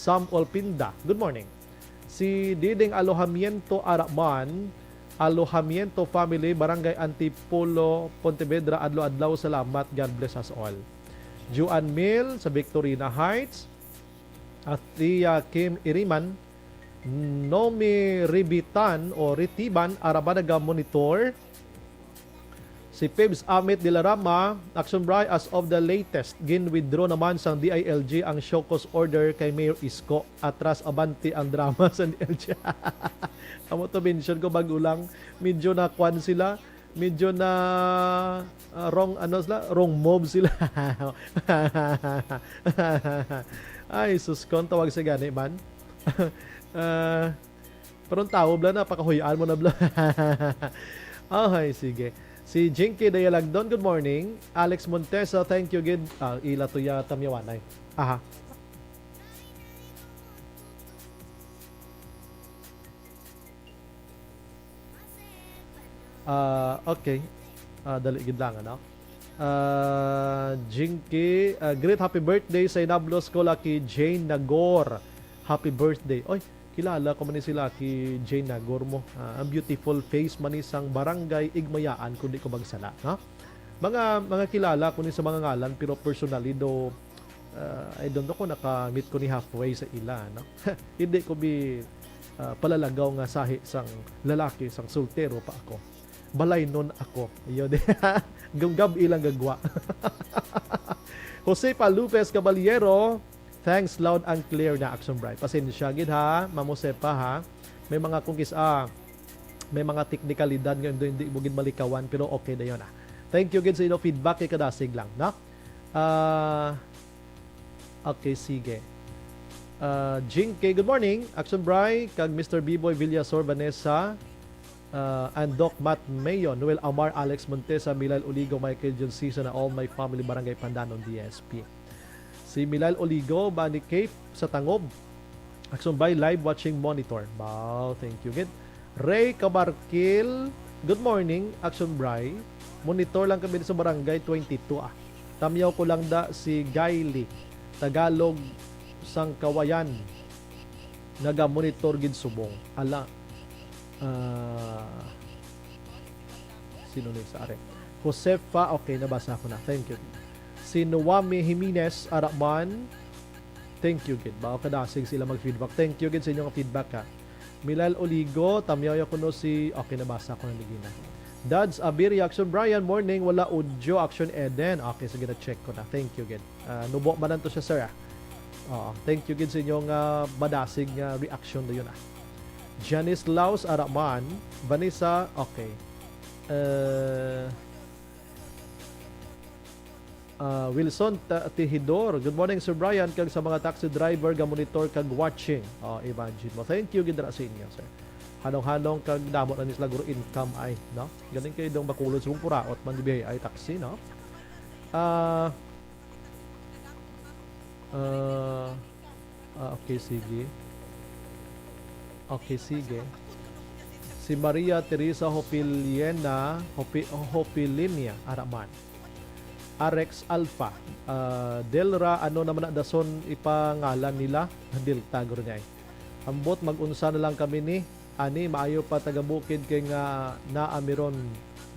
Sam Olpinda. Good morning." Si Diding Alojamiento Araman, Alojamiento family, Barangay Antipolo, Pontevedra, adlaw-adlaw. Salamat. God bless us all. Juan Mil sa Victorina Heights. Athea Kim Iriman, Nomi Ribitan o Ritiban, ara ba naga-monitor? Si Pibs Amit Dilarama, Action Bri, as of the latest, gin-withdraw naman sang D I L G ang show cause order kay Mayor Isko. Atras abante ang drama sa D I L G. Amo to, mention ko bag-o lang, medyo na kwan sila, medyo na, ah, wrong, ano sila, wrong move sila. Ay, sus, kon tawag sa gani man. Ah, pero ang tao, bla, napakahuy-an mo na, bla. Okay, sige. Si Jinky Dayalagdon, good morning. Alex Montesa, thank you gid. Ah, ila to ya tamyawanay. Aha. Ah, okay. Ah, dali gid lang, ano? Ah, Jinky, ah, great happy birthday sa inablos ko, Lucky Jane Nagor. Happy birthday. Oy, kilala ko man ni si Lucky Jane Nagor mo. Ah, ang beautiful face man ni sang barangay Igmayaan, kung di ko magsala, no? Mga, mga kilala ko ni sa mga ngalan, pero personally do, ah, I don't know kung naka-meet ko ni halfway sa ila, no? Hindi ko bi, ah, palalagaw nga sahi sang lalaki, sang soltero pa ako. Balaynon ako. Yun. Gunggab ilang gagwa. Josefa Lopez Caballero, thanks loud and clear na, Action Bright. Pasensya gid ha, Ma'am Josefa ha. May mga kung kis-, ah, may mga teknikalidad nga hindi, hindi mo gid malikawan, pero okay na yun ah. Thank you gid sa inyo feedback, kay kadasig lang, no? Ah, okay, sige. Ah, Jing K, good morning. Action Bry, kag Mister B-Boy Villasor, Vanessa, ah, and Doc Matt Mayo, Noel Amar, Alex Montesa, Milal Oligo, Michael John Sisa, na all my family, Barangay Pandanon, D S P. Si Milal Oligo, ba ni Cape sa Tangob? Action Bry, live watching monitor. Wow, thank you gid. Ray Cabarquil, good morning, Action Bry. Monitor lang kami sa Barangay twenty-two, ah. Tamyaw ko lang da si Gaily, Tagalog sang Kawayan. Naga-monitor gid subong. Ala. Ah, sino ni sa are? Josefa, okay, nabasa ko na. Thank you. Si Noami Jimenez, ara man. Thank you gid. Baka kadasig sila mag-feedback. Thank you gid sa inyong feedback, ha. Milal Oligo, tamyaw ya kuno si, okay, nabasa ko na ni Gina. Dads Abi, reaction, Brian, morning, wala audio, action, Eden. Okay, sige, na-check ko na. Thank you gid. Ah, nubo man to siya, sir, ah. Oo, thank you gid sa inyong, ah, madasig nga reaction na yun, ah. Janice Laos, ara man. Vanessa, okay. Eh, ah, Wilson Ta-, Tihidor, good morning, Sir Brian, kag sa mga taxi driver nga monitor kag watching. Oh, imagine mo. Thank you gid ra sa inyo, sir. Hanong-hanong kag damo na ni sila guro income ay, no? Galing kayo dong bakulod sa mong puraot man, di ba, ay taxi, no? Ah, ah, ah, okay, sige. Okay, sige. Si Maria Teresa Hopiliena, Hopi-, Hopilinia, ara man. Arex Alpha, ah, Delra, ano naman na dason ipangalan nila? Delta, guro niya eh. Ambot, mag-unsa na lang kami ni? Ani, maayo pa taga-bukid kay nga naa mi ron,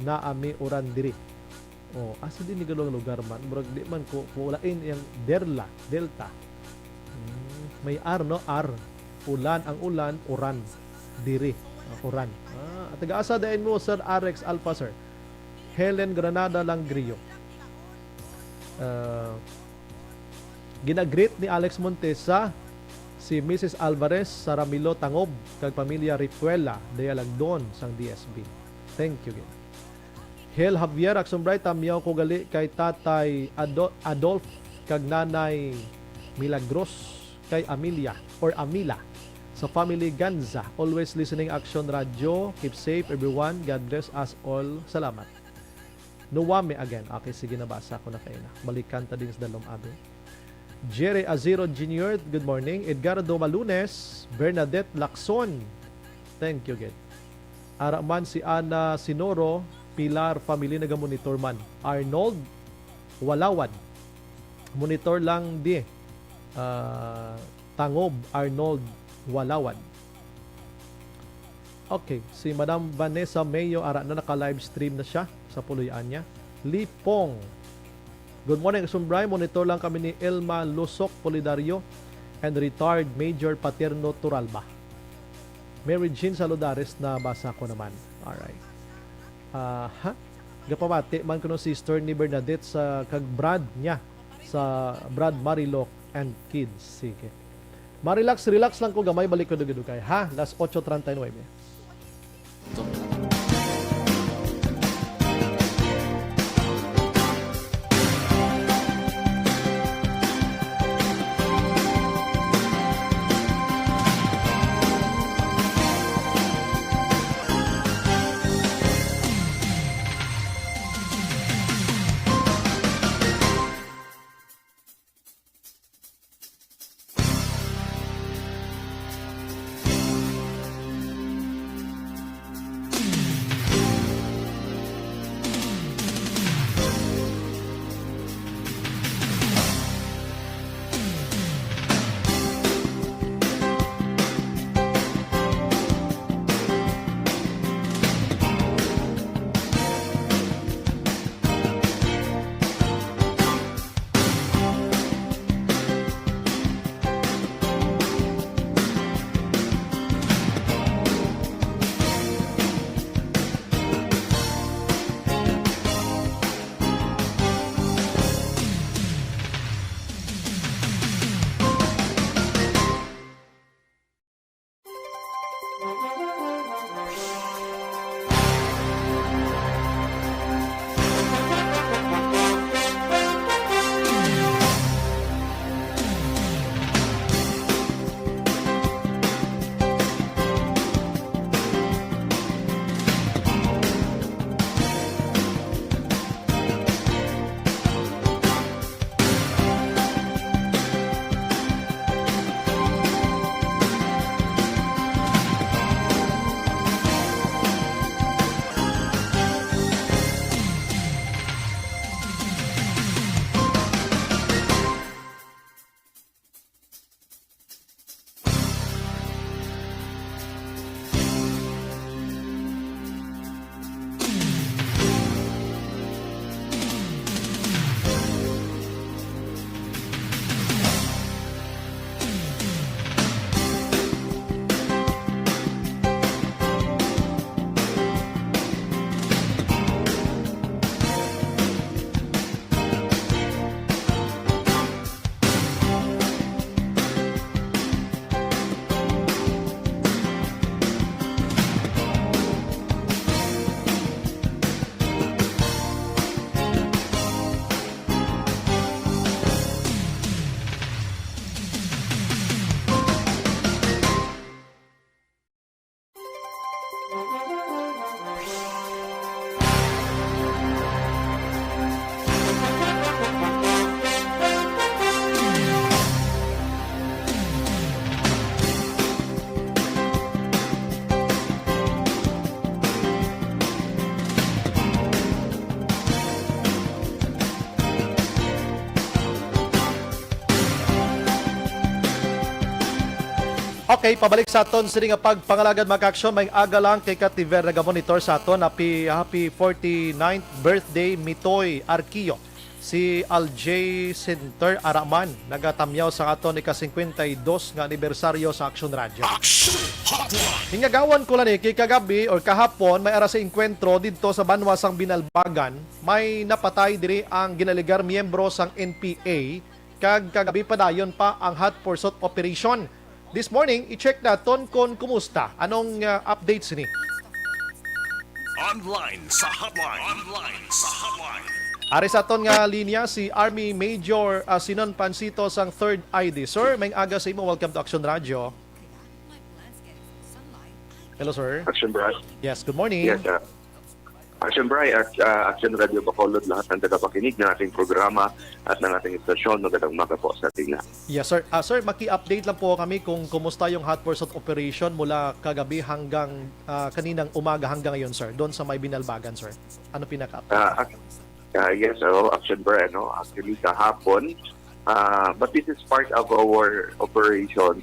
naa mi uran diri. Oh, asa din ni galong lugar man? Murag di man ko, ko wala in yang Derla, Delta. Hmm, may R, no? R. Ulan, ang ulan, uran. Diri. Ah, uran. Ah, taga-asa dayon mo, Sir Arex Alpha, sir? Helen Granada Langrio. Ah, ginagreet ni Alex Montesa si Missus Alvarez, Saramilo Tangob, kag pamilya Ripuela, Dayalagdon sang D S B. Thank you, gid. Hel Javier, Action Bright, tamyaw ko gali kay Tatay Ado-, Adolf kag Nanay Milagros, kay Amelia or Amila sa family Ganza. Always listening Action Radio. Keep safe, everyone. God bless us all. Salamat. Nuwame again. Okay, sige, nabasa ko na kayo na. Balikan ta din sa Dalom Abi. Jerry Aziro Junior, good morning. Edgardo Malunes, Bernadette Lacson. Thank you, gid. Ara man si Ana Sinoro, Pilar family nagamonitor man. Arnold Walawad. Monitor lang di. Ah, Tangob, Arnold Walawad. Okay, si Madam Vanessa Mayo, ara na, naka-live stream na siya sa puloy-an niya. Lipong. Good morning, Sumbray. Monitor lang kami ni Elma Lusok Polidario and retired Major Paterno Turalba. Mary Jean Saludares, nabasa ko naman. Alright. Ah, ha? Gapamati man kuno sister ni Bernadette sa kag Brad niya sa Brad Marilok and Kids. Sige. Ma-relax, relax lang ko gamay, balik ko dugay-dugay, ha? Las ocho treinta y nueve. Okay, pabalik sa aton sini nga pagpangalagad, mga ka-aksyon. May aga lang kay Kativer nagamonitor sa aton. Happy, happy forty-ninth birthday, Mitoy Arquio. Si Aljay Center Araman nagatamyaw sa aton ika-singkwenta y dos nga anibersaryo sa Aksyon Radio. Action Hotline. Hingagawan ko lang ni kay kagabi or kahapon may ara sa engkwentro didto sa banwa sang Binalbagan. May napatay diri ang ginalegar miyembro sang N P A kag kagabi padayon pa ang hot pursuit operation. This morning, i-check naton kon kumusta. Anong, ah, updates ni? Online sa hotline. Online sa hotline. Ari sa aton nga linya si Army Major, ah, Sinon Pansito sang Third I D. Sir, may aga sa imo. Welcome to Action Radio. Hello, sir. Action Brad. Yes, good morning. Yes, ah, Action Brad, Ac-, ah, Action Radio Bacolod, lahat ng tagapakinig ng ating programa at ng ating istasyon. Magandang umaga po sa ating lahat. Yes, sir. Ah, sir, maki-update lang po kami kung kumusta yung hot pursuit operation mula kagabi hanggang, ah, kaninang umaga hanggang ngayon, sir, doon sa may Binalbagan, sir. Ano pinaka-update? Ah, ac-, ah, yes, oh, Action Brad, no? Actually, kahapon, ah, but this is part of our operations,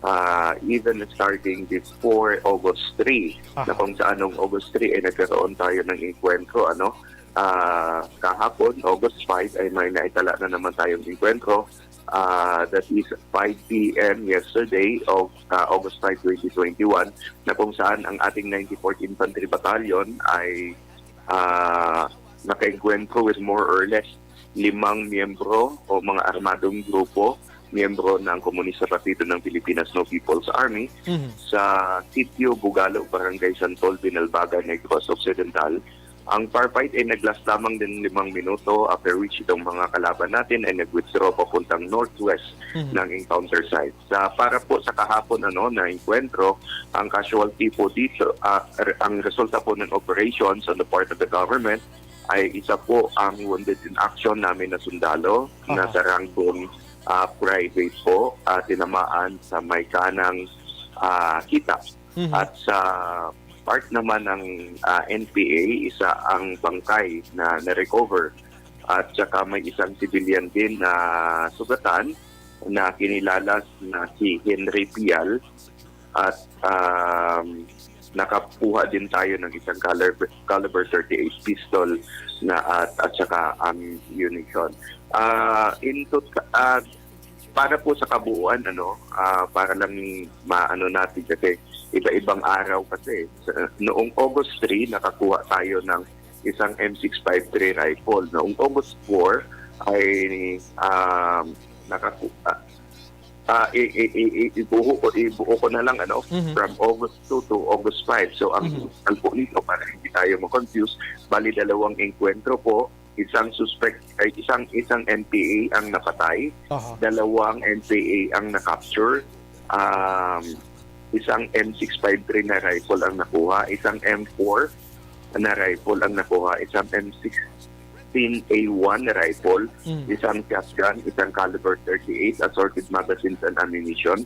ah, even starting before August three, Aha. na kung saan noong August three ay nagkaroon tayo ng engkwentro, ano? Ah, kahapon, August five, ay may naitala na naman tayong engkwentro. Ah, that is five P M yesterday of, ah, August five, twenty twenty-one, na kung saan ang ating ninety-fourth Infantry Battalion ay, ah, nakaengkwentro with more or less limang miyembro o mga armadong grupo, miyembro ng Komunista Partido ng Pilipinas, no, People's Army, Mhm. sa Sitio Bugalo, Barangay Santol, Binalbagan, Negros Occidental. Ang firefight ay nag-last lamang din limang minuto, after which itong mga kalaban natin ay nag-withdraw papuntang northwest Mhm. ng encounter site. Sa, para po sa kahapon, ano, na engkwentro, ang casualty po dito, ah, re-, ang resulta po ng operations on the part of the government ay isa po ang wounded in action namin na sundalo na Aha. sa ranggong, ah, private po, ah, tinamaan sa may kanang, ah, kita. Mhm. At sa part naman ng, ah, N P A, isa ang bangkay na na-recover. At saka may isang civilian din na sugatan na kinilala na si Henry Pial. At, um, nakakuha din tayo ng isang caliber, caliber thirty-eight pistol na at, at saka ammunition. Ah, in tot-, ah, para po sa kabuuan, ano, ah, para lang maano natin kasi iba-ibang araw kasi. Sa, noong August three, nakakuha tayo ng isang M six five three rifle. Noong August four ay, um, nakaku-, ah, Ah, i- i- i- i- ibuho ko ibuo ko na lang, ano, Mhm. from August two to August five. So ang Mhm. total po nito, para hindi tayo ma-confuse, bali dalawang engkwentro po, isang suspect ay isang isang N P A ang napatay, Aha. dalawang N P A ang na-capture, um, isang M six five three na rifle ang nakuha, isang M four na rifle ang nakuha, isang M sixteen A one na rifle, Mm. isang shotgun, isang caliber thirty-eight, assorted magazines and ammunition,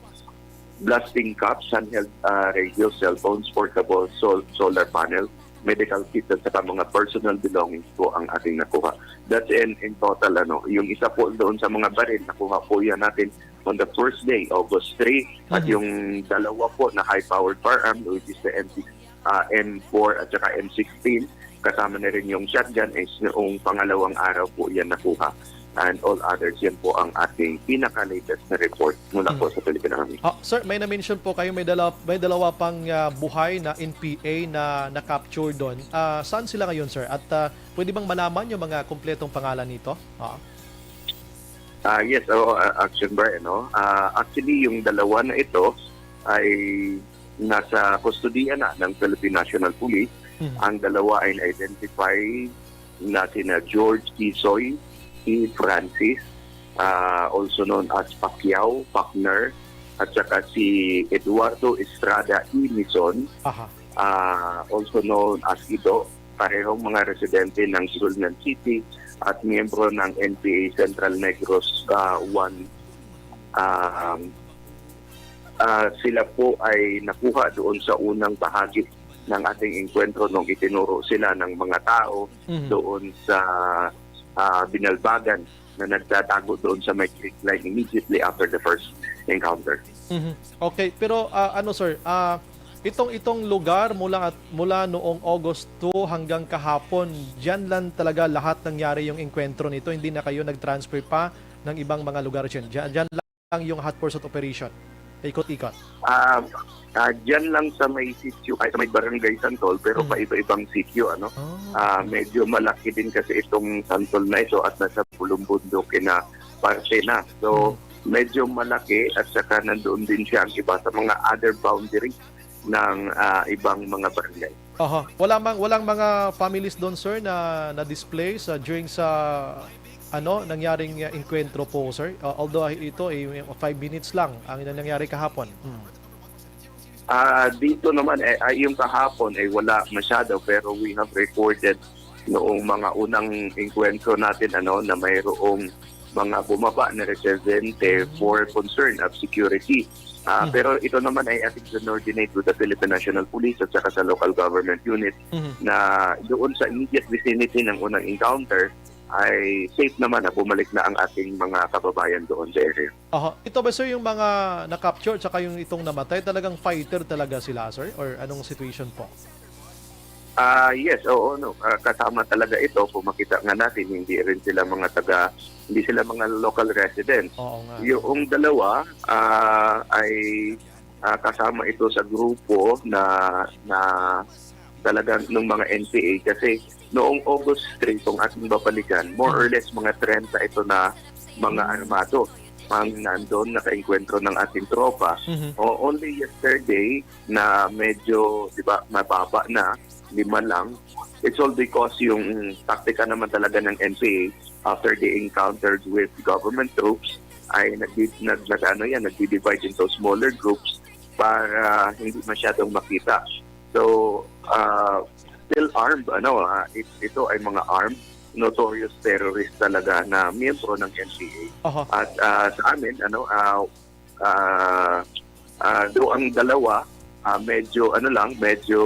blasting caps, handheld uh, radio, cellphones, portable sol- solar panel, medical kits at saka mga personal belongings po ang ating nakuha. That's in, in total, ano. Yung isa po doon sa mga baril, nakuha po yan natin on the first day, August three, at Mhm. yung dalawa po na high-powered firearm, which is the M six, uh, M four at saka M sixteen, kasama na rin yung shotgun, is noong pangalawang araw po yan nakuha. And all others, yan po ang ating pinaka-latest na report mula po Mhm. sa Philippine Army. Ah, sir, may na-mention po kayo, may dalawa, may dalawa pang ah, buhay na N P A na na-capture doon. Ah, saan sila ngayon, sir? At ah, pwede bang malaman yung mga kompletong pangalan nito? Ah. Ah, yes, oo, ah, Action Brian, no? Ah, actually, yung dalawa na ito ay nasa kustodiya na ng Philippine National Police. Mhm. Ang dalawa ay na-identify na sina George Tisoy, si Francis, ah, also known as Pacquiao, Pacner, at saka si Eduardo Estrada Imison, Aha. ah, also known as Ido, parehong mga residente ng Sulnan City at miyembro ng N P A Central Negros ah, one. Um, ah, sila po ay nakuha doon sa unang bahagi ng ating engkwentro nung itinuro sila ng mga tao Mhm. doon sa ah, Binalbagan na nagtatago doon sa may creek line immediately after the first encounter. Mhm. Okay, pero ah, ano, sir, ah, itong itong lugar mula at mula noong August two hanggang kahapon, diyan lang talaga lahat nangyari yung engkwentro nito. Hindi na kayo nag-transfer pa ng ibang mga lugar diyan. Diyan, diyan lang yung hot pursuit operation. Ikot-ikot. Ah, ah, dyan lang sa may sitio, ay sa may barangay Santol, pero Mm. paiba-ibang sitio, ano. Oh. Ah, medyo malaki din kasi itong Santol na ito at nasa pulong bundok na parte na. So, Mm. medyo malaki at saka nandoon din siya ang iba sa mga other boundaries ng ah, ibang mga barangay. Aha. Wala mang walang mga families doon, sir, na na-displace ah, during sa ano nangyaring ah, engkwentro po, sir? Ah, although ah, ito ay five minutes lang ang nangyari kahapon. Hmm. Ah, dito naman eh, ay, yung kahapon ay wala masyado, pero we have recorded noong mga unang engkwentro natin, ano, na mayroong mga bumaba na residente for concern of security. Ah, Mhm. Pero ito naman ay ating coordinate with the Philippine National Police at saka sa local government unit Mhm. na doon sa immediate vicinity ng unang encounter ay safe naman na bumalik na ang ating mga kababayan doon sa area. Aha. Ito ba, sir, yung mga na-capture at saka yung itong namatay, talagang fighter talaga sila, sir? Or anong situation po? Ah, yes, oo, no. Ah, kasama talaga ito. Kung makita nga natin, hindi rin sila mga taga, hindi sila mga local residents. Oo nga. Yung dalawa ah, ay ah, kasama ito sa grupo na na talagang ng mga N P A kasi noong August three, kung ating babalikan, more or less mga trenta ito na mga armado ang nandun nakaengkwentro ng ating tropa. Mhm. O, only yesterday na medyo, di ba, mababa na, lima lang. It's all because yung taktika naman talaga ng N P A after they encountered with government troops ay nag, nag, nag ano yan, nagdi-divide into smaller groups para hindi masyadong makita. So, ah, still armed, ano, ah, it- ito ay mga armed, notorious terrorist talaga na miyembro ng N P A. Aha. At ah, sa amin, ano, ah, ah, ah, do ang dalawa, ah, medyo ano lang, medyo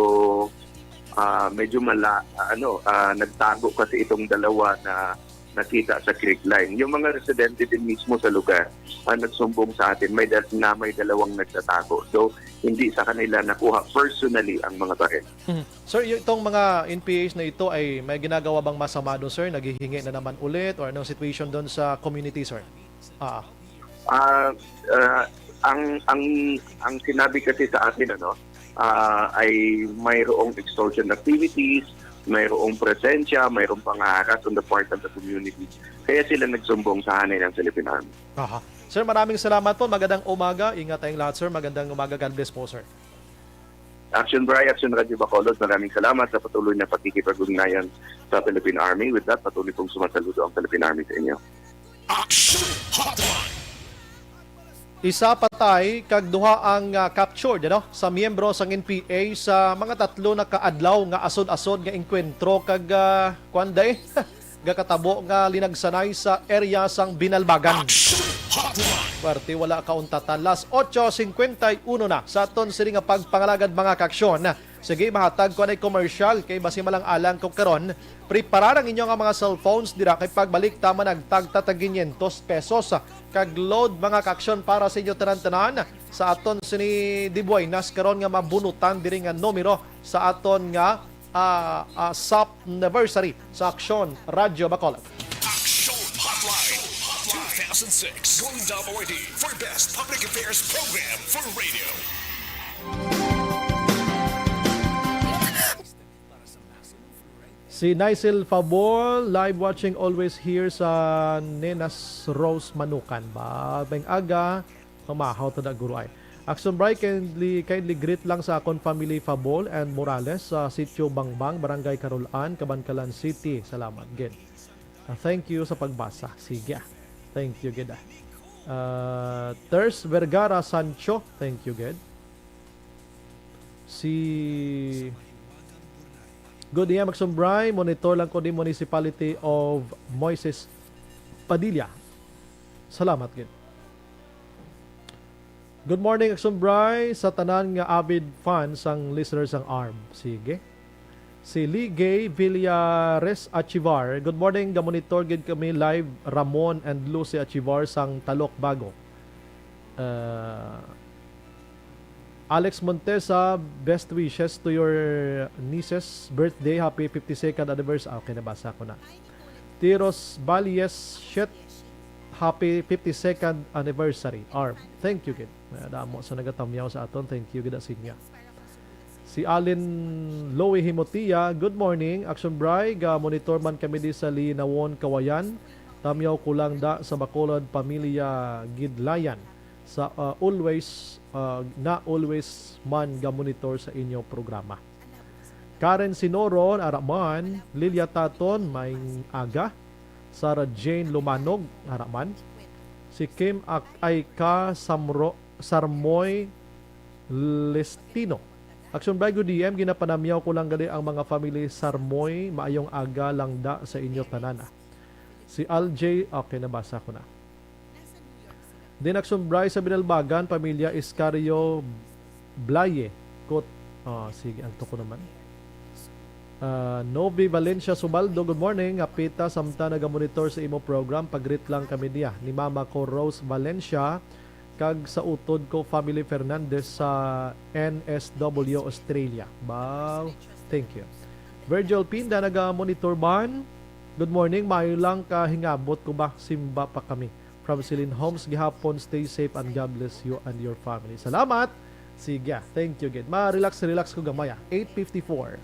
ah, medyo mala, ah, ano, ah, nagtago kasi itong dalawa na nakita sa creek line. Yung mga residente din mismo sa lugar ang nagsumbong sa atin may dal- na may dalawang nagtatago. So, hindi sa kanila nakuha personally ang mga baril. Mhm. Sir, y- itong mga N P As na ito ay may ginagawa bang masama doon, sir? Naghihingi na naman ulit or anong situation doon sa community, sir? Ah. Ah, ah, ang ang ang sinabi kasi sa atin, ano, ah, ay mayroong extortion activities, mayroong presensya, mayroong pangaharas on the part of the community. Kaya sila nagsumbong sa hanay ng Philippine Army. Aha. Sir, maraming salamat po. Magandang umaga. Ingat tayong lahat, sir. Magandang umaga. God bless po, sir. Action Bri, Action Radyo Bacolod, maraming salamat sa patuloy na pakikipag-ugnayan sa Philippine Army. With that, patuloy pong sumasaludo ang Philippine Army sa inyo. Action Hotline. Isa patay kag duha ang, ah, captured, ano, sa miyembro sang N P A sa mga tatlo na ka adlaw nga asod-asod nga engkwentro kag, ah, kuwan day, gakatabo nga linagsanay sa area sang Binalbagan. Action Hotline. Parte wala kauntatan. Las ocho cincuenta y uno na sa aton sini nga pagpangalagad, mga kaaksyon. Sige, mahatag ko anay commercial kay basi malang-alang ko karon. Preparar ang inyo nga mga cellphones dira kay pagbalik ta managtagta ta quinientos pesos kag load, mga kaaksyon, para sa inyo tanan-tanan sa aton sini de buenas karon nga mabunutan diri nga numero sa aton nga, ah, ah, sap anniversary sa Aksyon Radyo Bacolod. Action Hotline two thousand six, Golden Dub Awardee for Best Public Affairs Program for Radio. Si Nicel Fabol, live watching always here sa Nenas Rose Manukan. Ba, maayong aga, pamahaw ta na, guro ay. Action Bri, kindly, kindly greet lang sa akon family Fabol and Morales sa Sitio Bangbang, Barangay Carolan, Kabankalan City. Salamat gid. Ah, thank you sa pagbasa. Sige, ah. Thank you gid, ah. Ah, Ters Vergara Sancho, thank you gid. Si Good day, Action Bri. Monitor lang ko di Municipality of Moises Padilla. Salamat gid. Good morning, Action Bri, sa tanan nga avid fans sang listeners sang arm. Sige. Si Lee Gay Villares Achivar, "Good morning, gamonitor gid kami live, Ramon and Lucy Achivar sang Talok Bago." Uh, Alex Montesa, "Best wishes to your niece's birthday. Happy fifty-second anniversary." Ah, okay, nabasa ko na. Tiros Balies, "Shit, happy fifty-second anniversary, Arm." Thank you gid. May damo sa nagatamyaw sa aton. Thank you gid sa inyo. Si Alin Louie Himotia, "Good morning, Action Bri. Ga-monitor man kami di sa Linawon, Kawayan. Tamyaw ko lang da sa Bacolod, pamilya Gidlayan. Sa, ah, always, ah, na always man ga-monitor sa inyo programa." Karen Sinoron, ara man. Lilia Taton, maayong aga. Sarah Jane Lumanog, ara man. Si Kim Ak-, Aika Samro-, Sarmoy Lestino. Action Bri, good A M, ginapanamyaw ko lang gali ang mga family Sarmoy, maayong aga lang da sa inyo tanan, ah. Si Al J, okay, nabasa ko na. Din Action Bri sa Binalbagan, pamilya Iscario Blaye. Kot, ah, sige, ang tuko naman. Ah, Novi Valencia Subaldo, good morning. Apita, samtang nagamonitor sa imo program, pagreet lang kami niya ni mama ko, Rose Valencia, kag sa utod ko, family Fernandez sa N S W Australia. Wow, thank you. Virgil Pinda, naga-monitor ban. Good morning, maayo lang ka hingabot ko ba? Simba pa kami. From Celine Homes gihapon, stay safe and God bless you and your family. Salamat. Sige, ah, thank you gid. Ma-relax, relax ko gamay, ah. Eight fifty-four.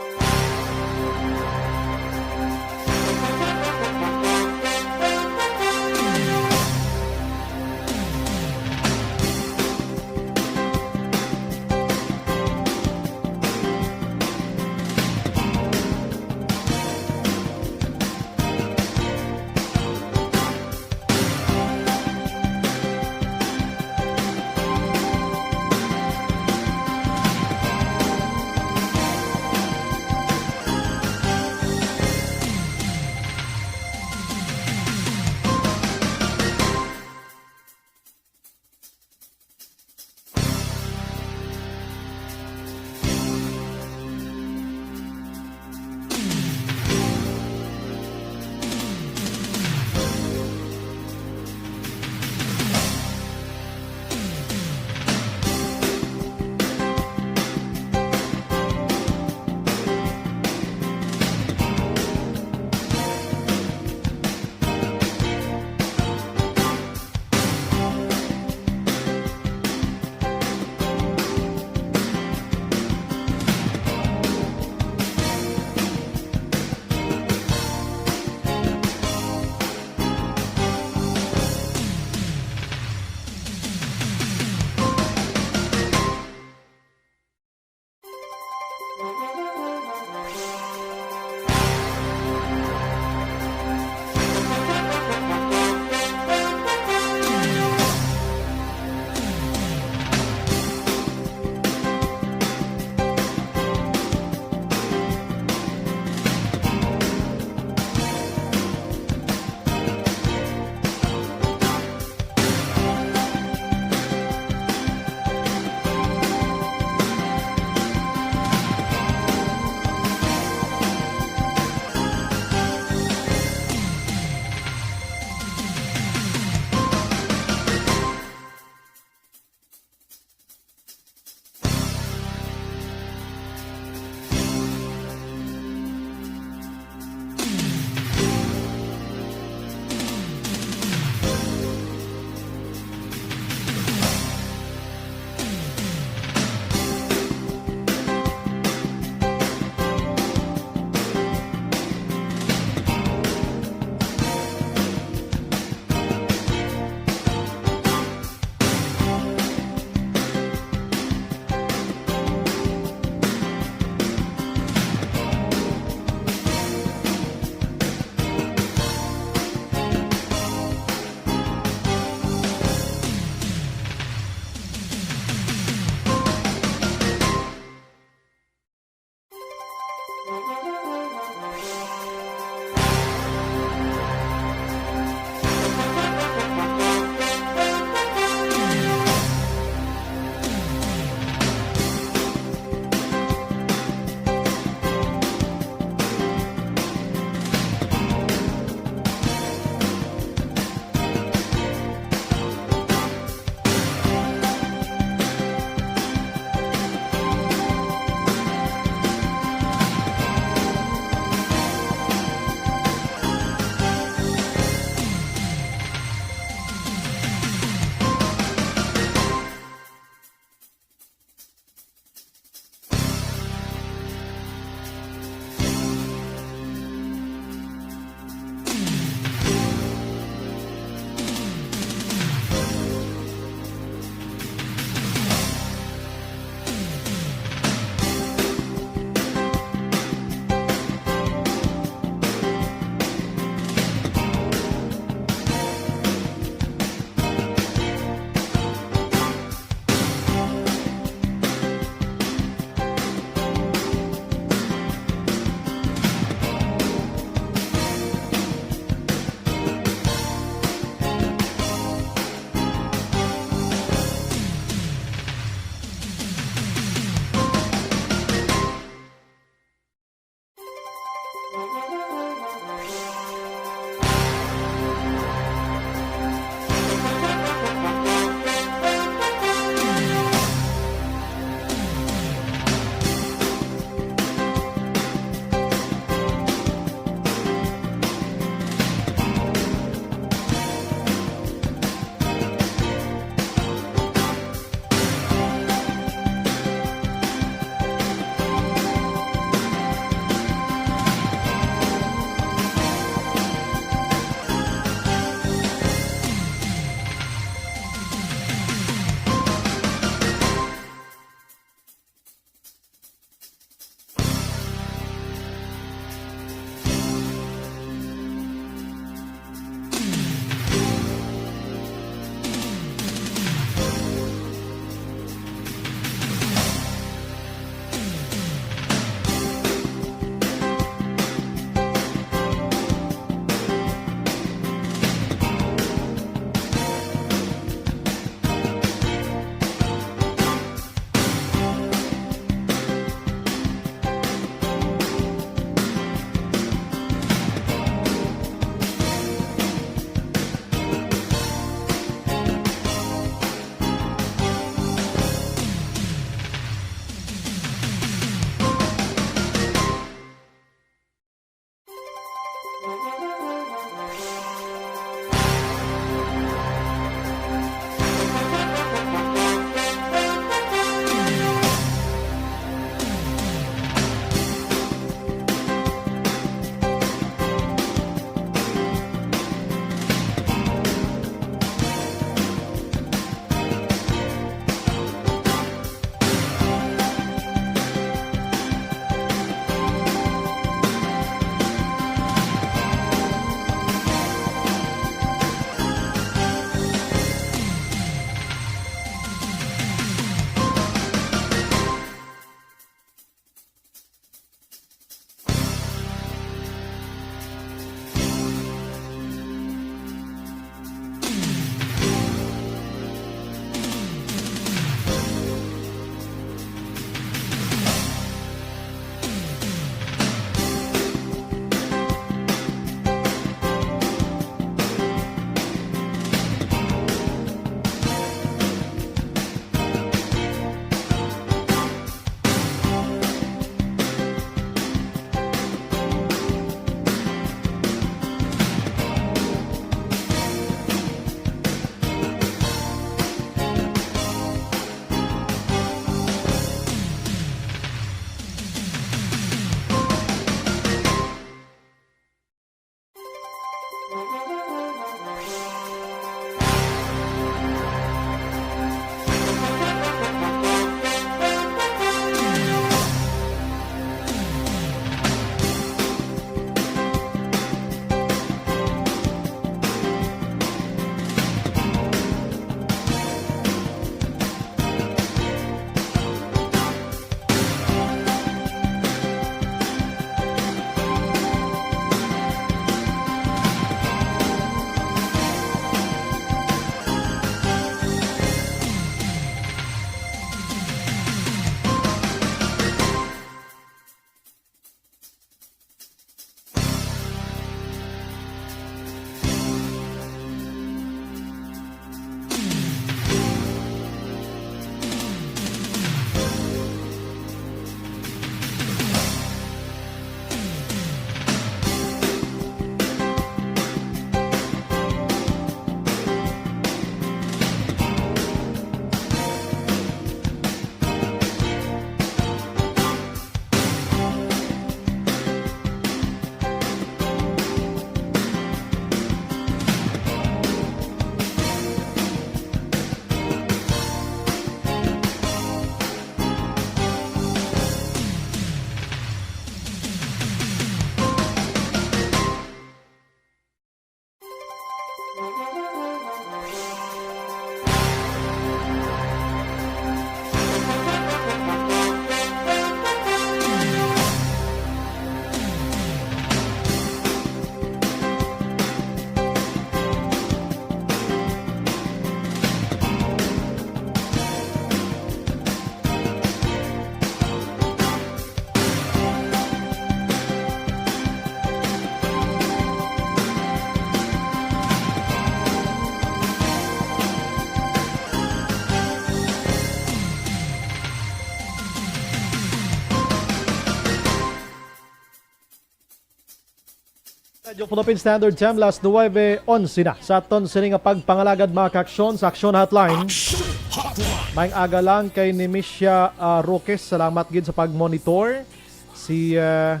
Radyo Philippine Standard Time, las nuwebe onse na. Sa aton sini nga pagpangalagad, mga ka-aksyon, sa Aksyon Hotline. Action Hotline. Maayong aga lang kay Nemesha, ah, Roques. Salamat gid sa pag-monitor. Si, ah,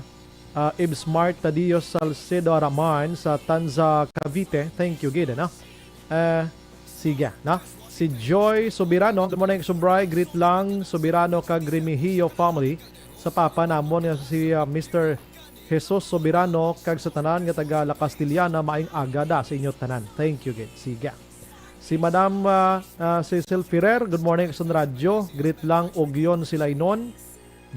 ah, Ibsmart Tadeo Salcedo Araman sa Tanza, Cavite. Thank you gid, ano? Ah, sige, na. Si Joy Soberano, good morning, Subray. Greet lang, Soberano kag Remigio family. Sa papa namon nga si, ah, Mister Jesus Soberano, kag sa tanan nga taga La Castellana, maayong aga da sa inyo tanan. Thank you, gid. Sige. Si Madam, ah, ah, Cecil Ferrer, good morning, Aksyon Radyo. Greet lang, Ugyon Silainon,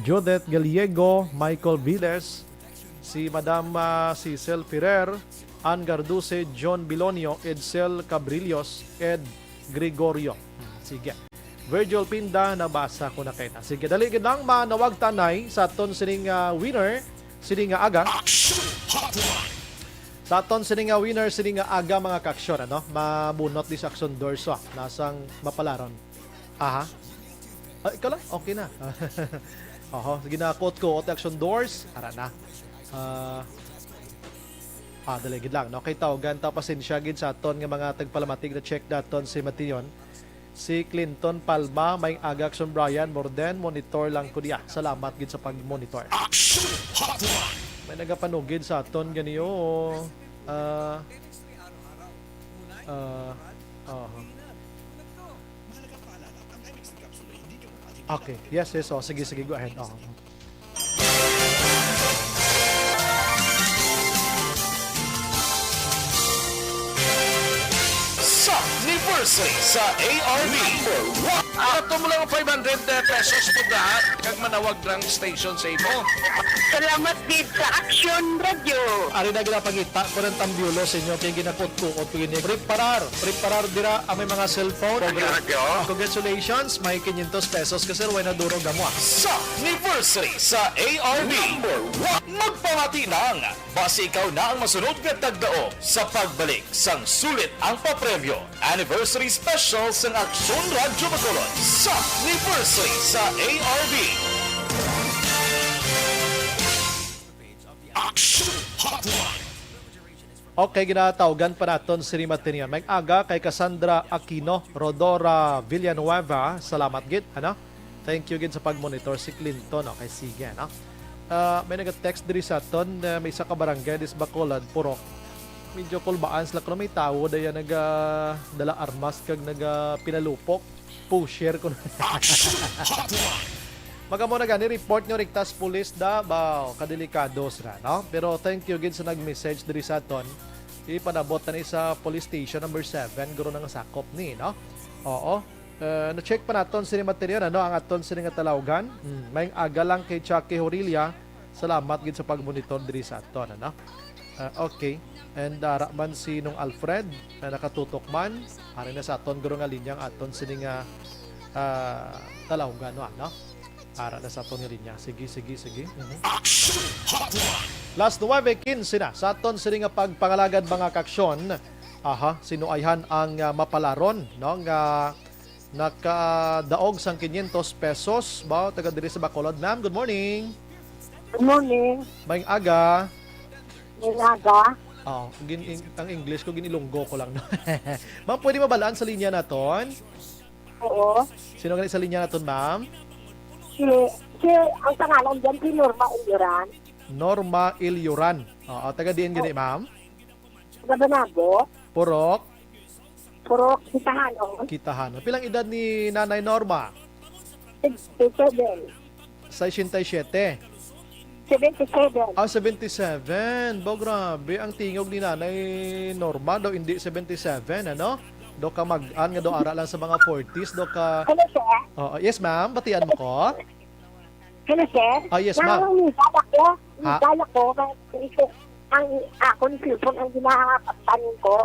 Judith Gallego, Michael Viles, si Madam, ah, Cecil Ferrer, Ann Garduce, John Bilonio, Edsel Cabrillos, Ed Gregorio. Hmm, sige. Virgil Pinda, nabasa ko na kay na. Sige, dali gid lang, manawag ta, Nay, sa aton sining, ah, winner, sining nga aga. Action Hotline. Sa aton sining nga winner, sining nga aga, mga ka-aksyon, ano? Mabunot di sa Aksyon Dorso, ah. Nasang mapalaron? Aha. Ah, ikaw lang? Okay na. Oho, sige na, quote ko, Aksyon Dors, ara na. Ah, ah, dali gid lang, no? Kay tawgan ta, pasensya gid sa aton nga mga tagpalamatig na check daton si Mation. Si Clinton Palma, maayong aga, Aksyon Brian, Morden, monitor lang ko diya. Salamat gid sa pag-monitor. Action Hotline. May nagapanugid sa aton ganiyo. Ah, ah, oho. Okay. Yes, yes. Oh, sige, sige. Go ahead. Oh. Sa anniversary sa A R B. Number one. Ato mo lang five hundred pesos po lahat. Kag manawag lang station sa imo. Salamat gid sa Action Radio. Ari na ginapangita ko ng tambiulo sa inyo. Kay ginakutkuot ko ini. Preparar. Preparar dira ang may mga cellphone. Action Radio. Congratulations. May quinientos pesos ka, sir. Way na duro gamo, ah. Sa anniversary sa A R B. Number one. Magpamati lang. Basi ikaw na ang masunod nga tagdaog sa pagbalik sang sulit ang papremyo. Anniversary Special sang Aksyon Radyo Bacolod sa anniversary sa A R B. Action Hotline. Okay, ginatawgan pa naton si Rima Tinion. May aga kay Cassandra Aquino, Rodora Villanueva. Salamat gid, ano? Thank you gid sa pag-monitor si Clinton. Okay, sige, no? Ah, may nag-text diri sa aton, ah, may isa ka barangay dis Bacolod, Purok. Medyo kulbaan sila kuno, may tawo daya naga dala armas kag naga pinalupok. Pusher ko na. Action Hotline. Magamo na gani, report nyo riktas pulis Davao. Kadelikado sila, no? Pero thank you gid sa nag-message diri sa aton. Ipanabot na ni sa police station number seven, guro na nga sakop ni, no? Oo. Eh, na-check pa naton sini material, ano, ang aton sini nga talawgan. Hmm, may aga lang kay Chucky Horilla. Salamat gid sa pag-monitor diri sa aton, ano? Ah, okay. And, ah, ara man si Nong Alfred na nakatutok man. Ari na sa aton guro nga linya ang aton sini nga, ah, talawgan, no, ano? Ara na sa aton nga linya. Sige, sige, sige. Mhm. Action Hotline. Las nuwebe quince na sa aton sini nga pagpangalagad, mga kaksyon. Aha, sinuayhan ang, ah, mapalaron, no, nga nakadaog sang quinientos pesos, ba, taga diri sa Bacolod. Ma'am, good morning. Good morning. Maayong aga. Maayong aga. Oh, gin-, ing-, ang English ko, gin-Ilonggo ko lang, no? Ma'am, pwede mabalaan sa linya naton? Oo. Sino gani sa linya naton, ma'am? Si, si, ang pangalan diyan, si Norma Ilioran. Norma Ilioran. Oo, taga diin gani, ma'am? Taga Banabo. Purok? Purok Kitahanon. Kitahanon. Pilang edad ni Nanay Norma? Sixty-seven. Sesenta y siete. Seventy-seven. Ah, seventy-seven. Bo, grabe. Ang tingog ni Nanay Norma daw hindi seventy-seven, ano? Daw kamag-an nga daw ara lang sa mga forties, daw ka... Hello, sir. Oo. Yes, ma'am. Batian mo ko? Hello, sir. Ah, yes, ma'am. Nangangita ako. Ha? Ngita ako. Ang akon cellphone ang ginahatapan ko.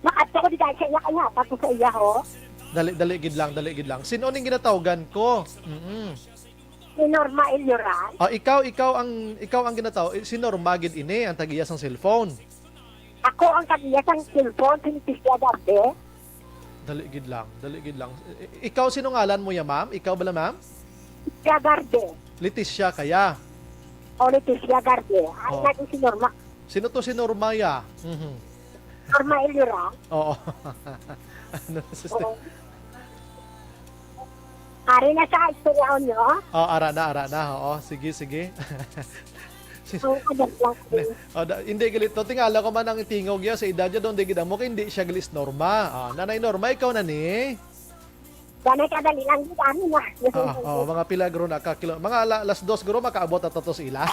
Makadto ko di dahil sa iya, kaya tapos sa iya, ho. Dali, dali gid lang, dali gid lang. Sino ning ginatawgan ko? Mm-mm. Si Norma Elioran. Ah, ikaw, ikaw ang, ikaw ang ginataw-, eh, si Norma gid ini ang tag-iya sang cellphone. Ako ang tag-iya sang cellphone, si Leticia Garde. Dali gid lang, dali gid lang. I-, ikaw, sino ngalan mo ya, ma'am? Ikaw bala, ma'am? Leticia Garde. Leticia kaya? O, Leticia Garde. Ay, Oh. Naging si Norma. Sino to si Normaya? Mhm. Norma Elira. Oo. Ano, sister? Oo. Ari na sa istorya nyo. Oh, ara na, ara na. Oo, sige, sige. Ang anak lang. Oh, da, hindi galit to. Tingala ko man ang tingog niya sa edad niya, doon di gid mo kay hindi siya galis Norma. Ah, Nanay Norma, ikaw na ni. Ganay kadali lang gid ani na. Ah, oh, mga pila guro na ka kilo. Mga ala, alas dos guro makaabot ato to sa ila.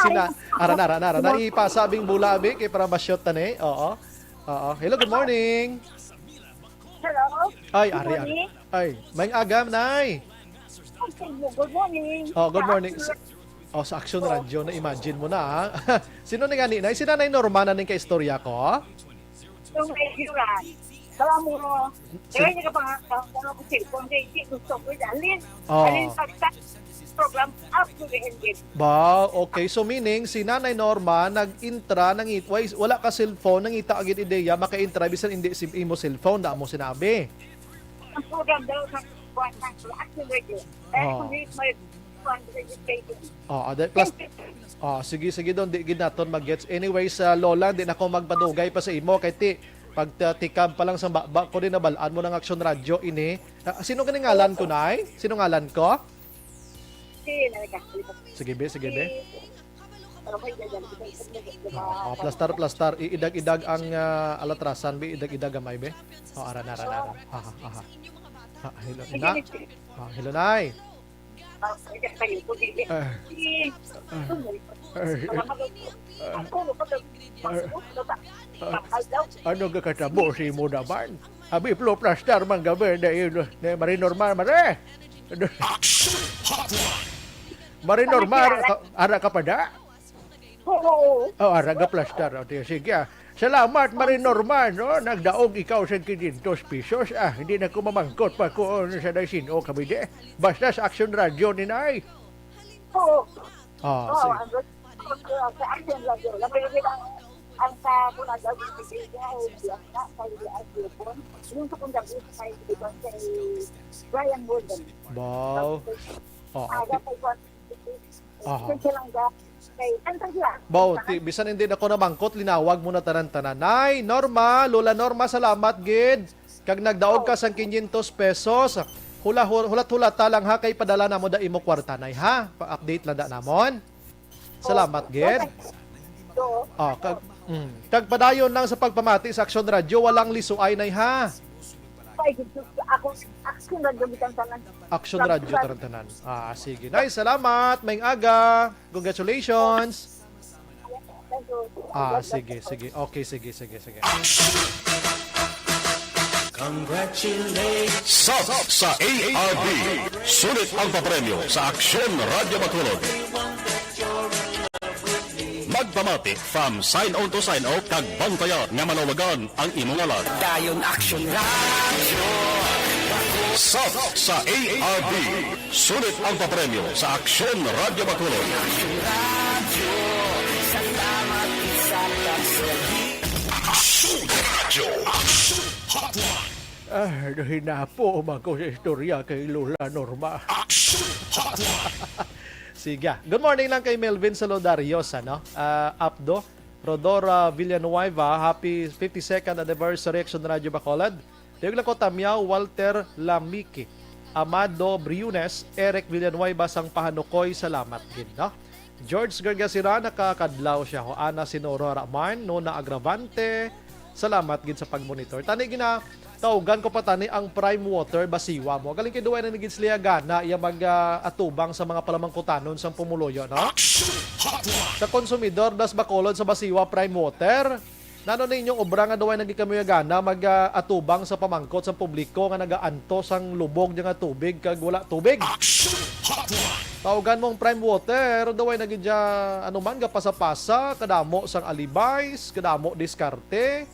Sina, ara na, ara na, ara na. Ipasabing bula abi kay para ma-shot ta ni. Oo. Oo. Hello, good morning. Hello. Ay, Good ari, ari. morning. Ay, may agam, Nay. Good morning. Oh, good morning. Oh, sa Action Radio, na-imagine mo na, ha? Sino ni gani, Nay? Si Nanay Norma na ning kaistorya ko? Yung regular. Alam mo, kaya hindi ka pa nga, kung ako cellphone, kaya hindi gusto ko, alin, Oh. alin pagka program up to the end. Ba, okay. So meaning, si Nanay Norma nag-intra, nangit, why, wala ka cellphone, nangita agad ideya, maka-intra, bisan hindi si imo cellphone, da mo sinabi. Ang program daw sa kuwan ng Action Radio. Kaya Oh. kung hindi may kuwan registration. Oh, ada, plus, oh, sige, sige doon, di gid naton mag-gets. Anyway, sa Lola, di na ko magpadugay pa sa imo, kay ti, pagtikab pa lang sa baba ko din, nabalaan mo ng Action Radio ini. Ah, sino ganing ngalan ko, Nay? Sino ngalan ko? Sige, nalika. Sige, be, sige, be. Oh, oh, plastar, plastar. Iidag-idag ang ah, alatrasan, be. Idag-idag gamay, be. Oh, ara na, ara na, ara. Aha, aha. Ah, hello, na. Ah, hello, Nay. Ah, ah, ah, ano gakatabo sa imo naman? Abi, plo plastar man gabi na yun. Na Mari Norma, Mare! Action Hotline. Mari Norma, ara ka, ara ka pa da? Oo. Oh, ara ga plastar. O, di, sige, ah. Salamat, Mari Norma, no? Nagdaog ikaw sa quinientos pesos. Ah, hindi na ko mamangkot pa kung sa daisino kami di. Basta sa Action Radio ni Nay. Oo. Ah, Oo, sige. Ang gusto ko sa Action Radio. Labi-labi ang ang sa Bunaga, bibigay niya, eh, diyan na, sa Ilian Lupon. Yung sa Pundabi, sa Ilian, kay Brian Morgan. Wow. Oh, Aga ati- kay Juan. Aha. Sa Silangga, kay Santa Juan. Baw, ti, bisan hindi na ko namangkot, linawag mo na tanan-tanan. Nay, Norma, Lola Norma, salamat gid. Kag nagdaog ka sang quinientos pesos. Hula, hul- hulat-hulata lang ha, kay padala namo da imo kwarta, Nay, ha? Pa-update lang da namon. Salamat gid. Oo. Oh, kag, mm, kag padayon lang sa pagpamati sa Action Radio, walang lisuay, Nay, ha? Ay, gusto ko, ako, Action Radio, bitang tanan. Action Radio, tanan-tanan. Ah, sige. Nay, salamat. Maayong aga. Congratulations. Thank you. Ah, sige, sige. Okay, sige, sige, sige. Sub sa A R B. Sulit ang papremyo sa Aksyon Radyo Bacolod. Magpamati from sign on to sign out kag bantayan nga malawagan ang imong ngalan. Dayon Action Radio. Sub sa A R B. Sulit ang papremyo sa Aksyon Radyo Bacolod. Salamat sa pagserbi. Aksyon Radyo. Aksyon Hotline. Ah, hinapo man ko sa istorya kay Lola Norma. Aksyon Hotline. Sige. Good morning lang kay Melvin Saludarios, ano? Ah, Apdo, Rodora Villanueva, happy fifty-second anniversary Action Radio Bacolod. Diog lang ko Tamyaw, Walter Lamiki, Amado Briones, Eric Villanueva sang Pahanukoy, salamat gid, no? George Gargasira, nakakadlaw siya ho. Ana Sinoro Raman, Nona Agravante, salamat gid sa pag-monitor. Tani gina, taugan ko pa tani ang Prime Water Basiwa mo. Galing kay duwa na gid sila gana iya mag ah, atubang sa mga palamangkutanon sang pumuluyo, no? Aksyon Hotline. Sa konsumidor das Bacolod sa Basiwa Prime Water, nano ninyong obra nga duway nagikamuya gana mag ah, atubang sa pamangkot sa publiko nga nagaanto sang lubog niya nga tubig kag wala tubig? Aksyon Hotline. Tawgan mong Prime Water, duway na gid siya, ano man, gapasa-pasa, kadamo sang alibis, kadamo diskarte.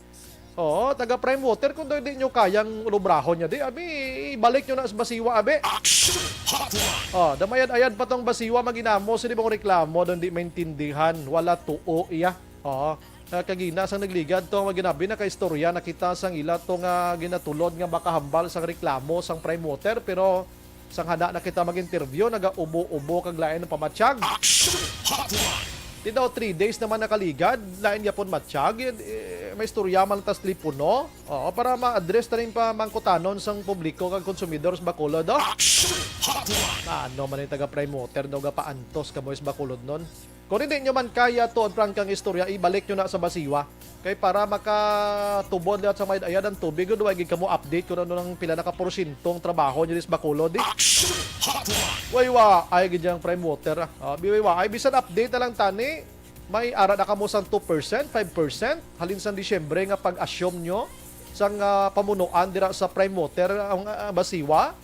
Oo, taga Prime Water, kung di nyo kayang lubrahon niya, di, abi, ibalik nyo na sa Basiwa, abi. Action Hotline. Oh, damayad-ayad pa tong Basiwa, maginamo, sini bang reklamo, doon di maintindihan, wala tuo iya. Oo, ah, kagina sang nagligad to, maginabi na ka istorya, nakita sang ila to nga ginatulod nga makahambal sang reklamo sang Prime Water, pero sang handa na kita mag-interview, naga-ubo-ubo kag lain ang pamatyag. Action Hotline. Di daw three days naman nakaligad, lain gyapon matsyag, eh, may istorya man tas telepono. Oo, para ma-address ta rin pa mangkutanon sang publiko kag konsumidor sa Bacolod, oh. Action Hotline! Ano man yung taga Prime Water daw gapaantos ka mo sa Bacolod nun? Kung hindi nyo man kaya to, ang prangkang istorya, ibalik nyo na sa Basiwa. Kay para makatubod liwat sa may ayad ang tubig, gud, way gid kamo update kung ano nang pila na ka porsyentong trabaho nyo sa Bacolod, eh. Action Hotline! Way wa, ay gid yung Prime Water, ah. Ah, bi-, way wa, ay bisan update na lang tani, may ara na kamo sang two percent, five percent, halin sang Disyembre nga pag-assume nyo sang, ah, pamunuan dira sa Prime Water ang, ah, Basiwa.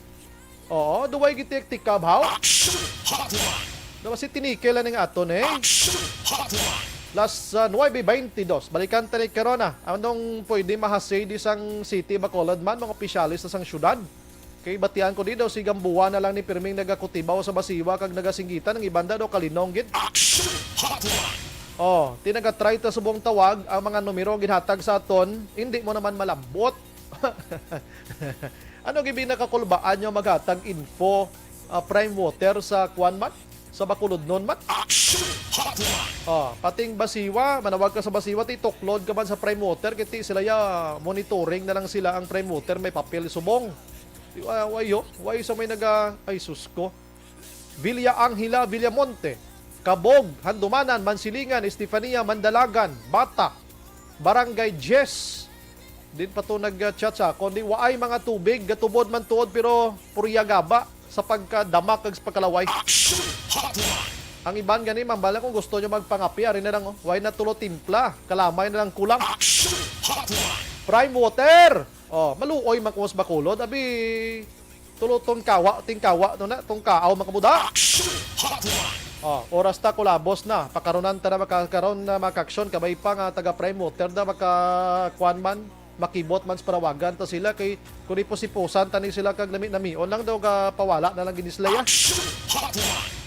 Oo, duway gitiktikab, haw? Action Hotline! Daw si Tinike lang ning aton, eh. Action Hotline! Las, ah, nuebe beintidos. Balikan ta ni karon, ah. Anong pwede mahasay di sang city, Bacolod man, mga opisyales sa sang syudad? Kay batian ko di daw si Gamboa na lang ni pirming nagakutibaw sa Basiwa kag nagasinggitan, ang iban daw kalinong gid. Action Hotline! Oh, ti nagatry ta subong tawag ang mga numero ginhatag sa aton, hindi mo naman malambot. Ano gibi nakakulbaan nyo maghatag info, ah, Prime Water sa kuan man? Sa Bacolodnon man? Action Hotline! Ah, pating Basiwa, manawag ka sa Basiwa, ti tuklod ka man sa Prime Water, kay ti sila ya monitoring na lang sila ang Prime Water, may papel subong. Di, wa-, wayo, wayo sa may naga, ay sus ko. Villa Angela, Villamonte, Cabog, Handumanan, Mansilingan, Estefania, Mandalagan, Bata, Barangay Jess. Din pa to nag-chat sa akon. Di, waay mga tubig, gatubod man tuod, pero purya gaba sa pagkadama kag sa pagkalaway. Action Hotline! Ang iban gani, mambala kung gusto nyo magpangapi, ari na lang, oh. Way na tulo timpla, kalamay na lang kulang. Action Hotline! Prime Water! Oh, maluoy man kung sa Bacolod. Abi, tulo tong kawa, ting kawa, no na, tong kaaw, mga kamuda. Action Hotline! Oh, oras ta, kulabos na. Pakaronan ta na, makakaron na, makaaksyon. Kabay pa nga taga Prime Water na, maka, kuan man, makibot man sa panawagan ta sila. Kay, kung ipusipusan ta ni sila, kag nami-namion lang daw, ka pawala na lang gini sila, ya. Action Hotline!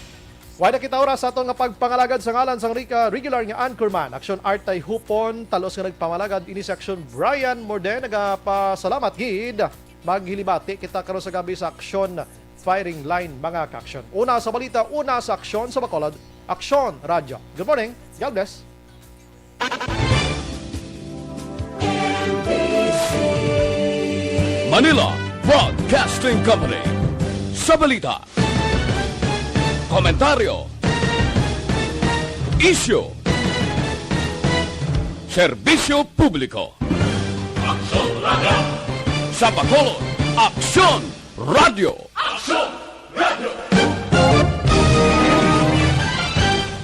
Way na kita oras sa aton nga pagpangalagad sa ngalan sang Rica, regular nga anchorman, Action Artay Hupon, talos nga nagpamalagad ini sa Action Brian Morden, nagapasalamat gid. Maghilibati kita karon sa gabi sa Action Firing Line, mga ka-action. Una sa balita, una sa aksyon sa Bacolod, Action Radyo. Good morning. God bless. Manila Broadcasting Company. Sa balita, komentaryo, isyu, serbisyo publiko. Aksyon Radyo. Sa Bacolod, Aksyon Radyo. Aksyon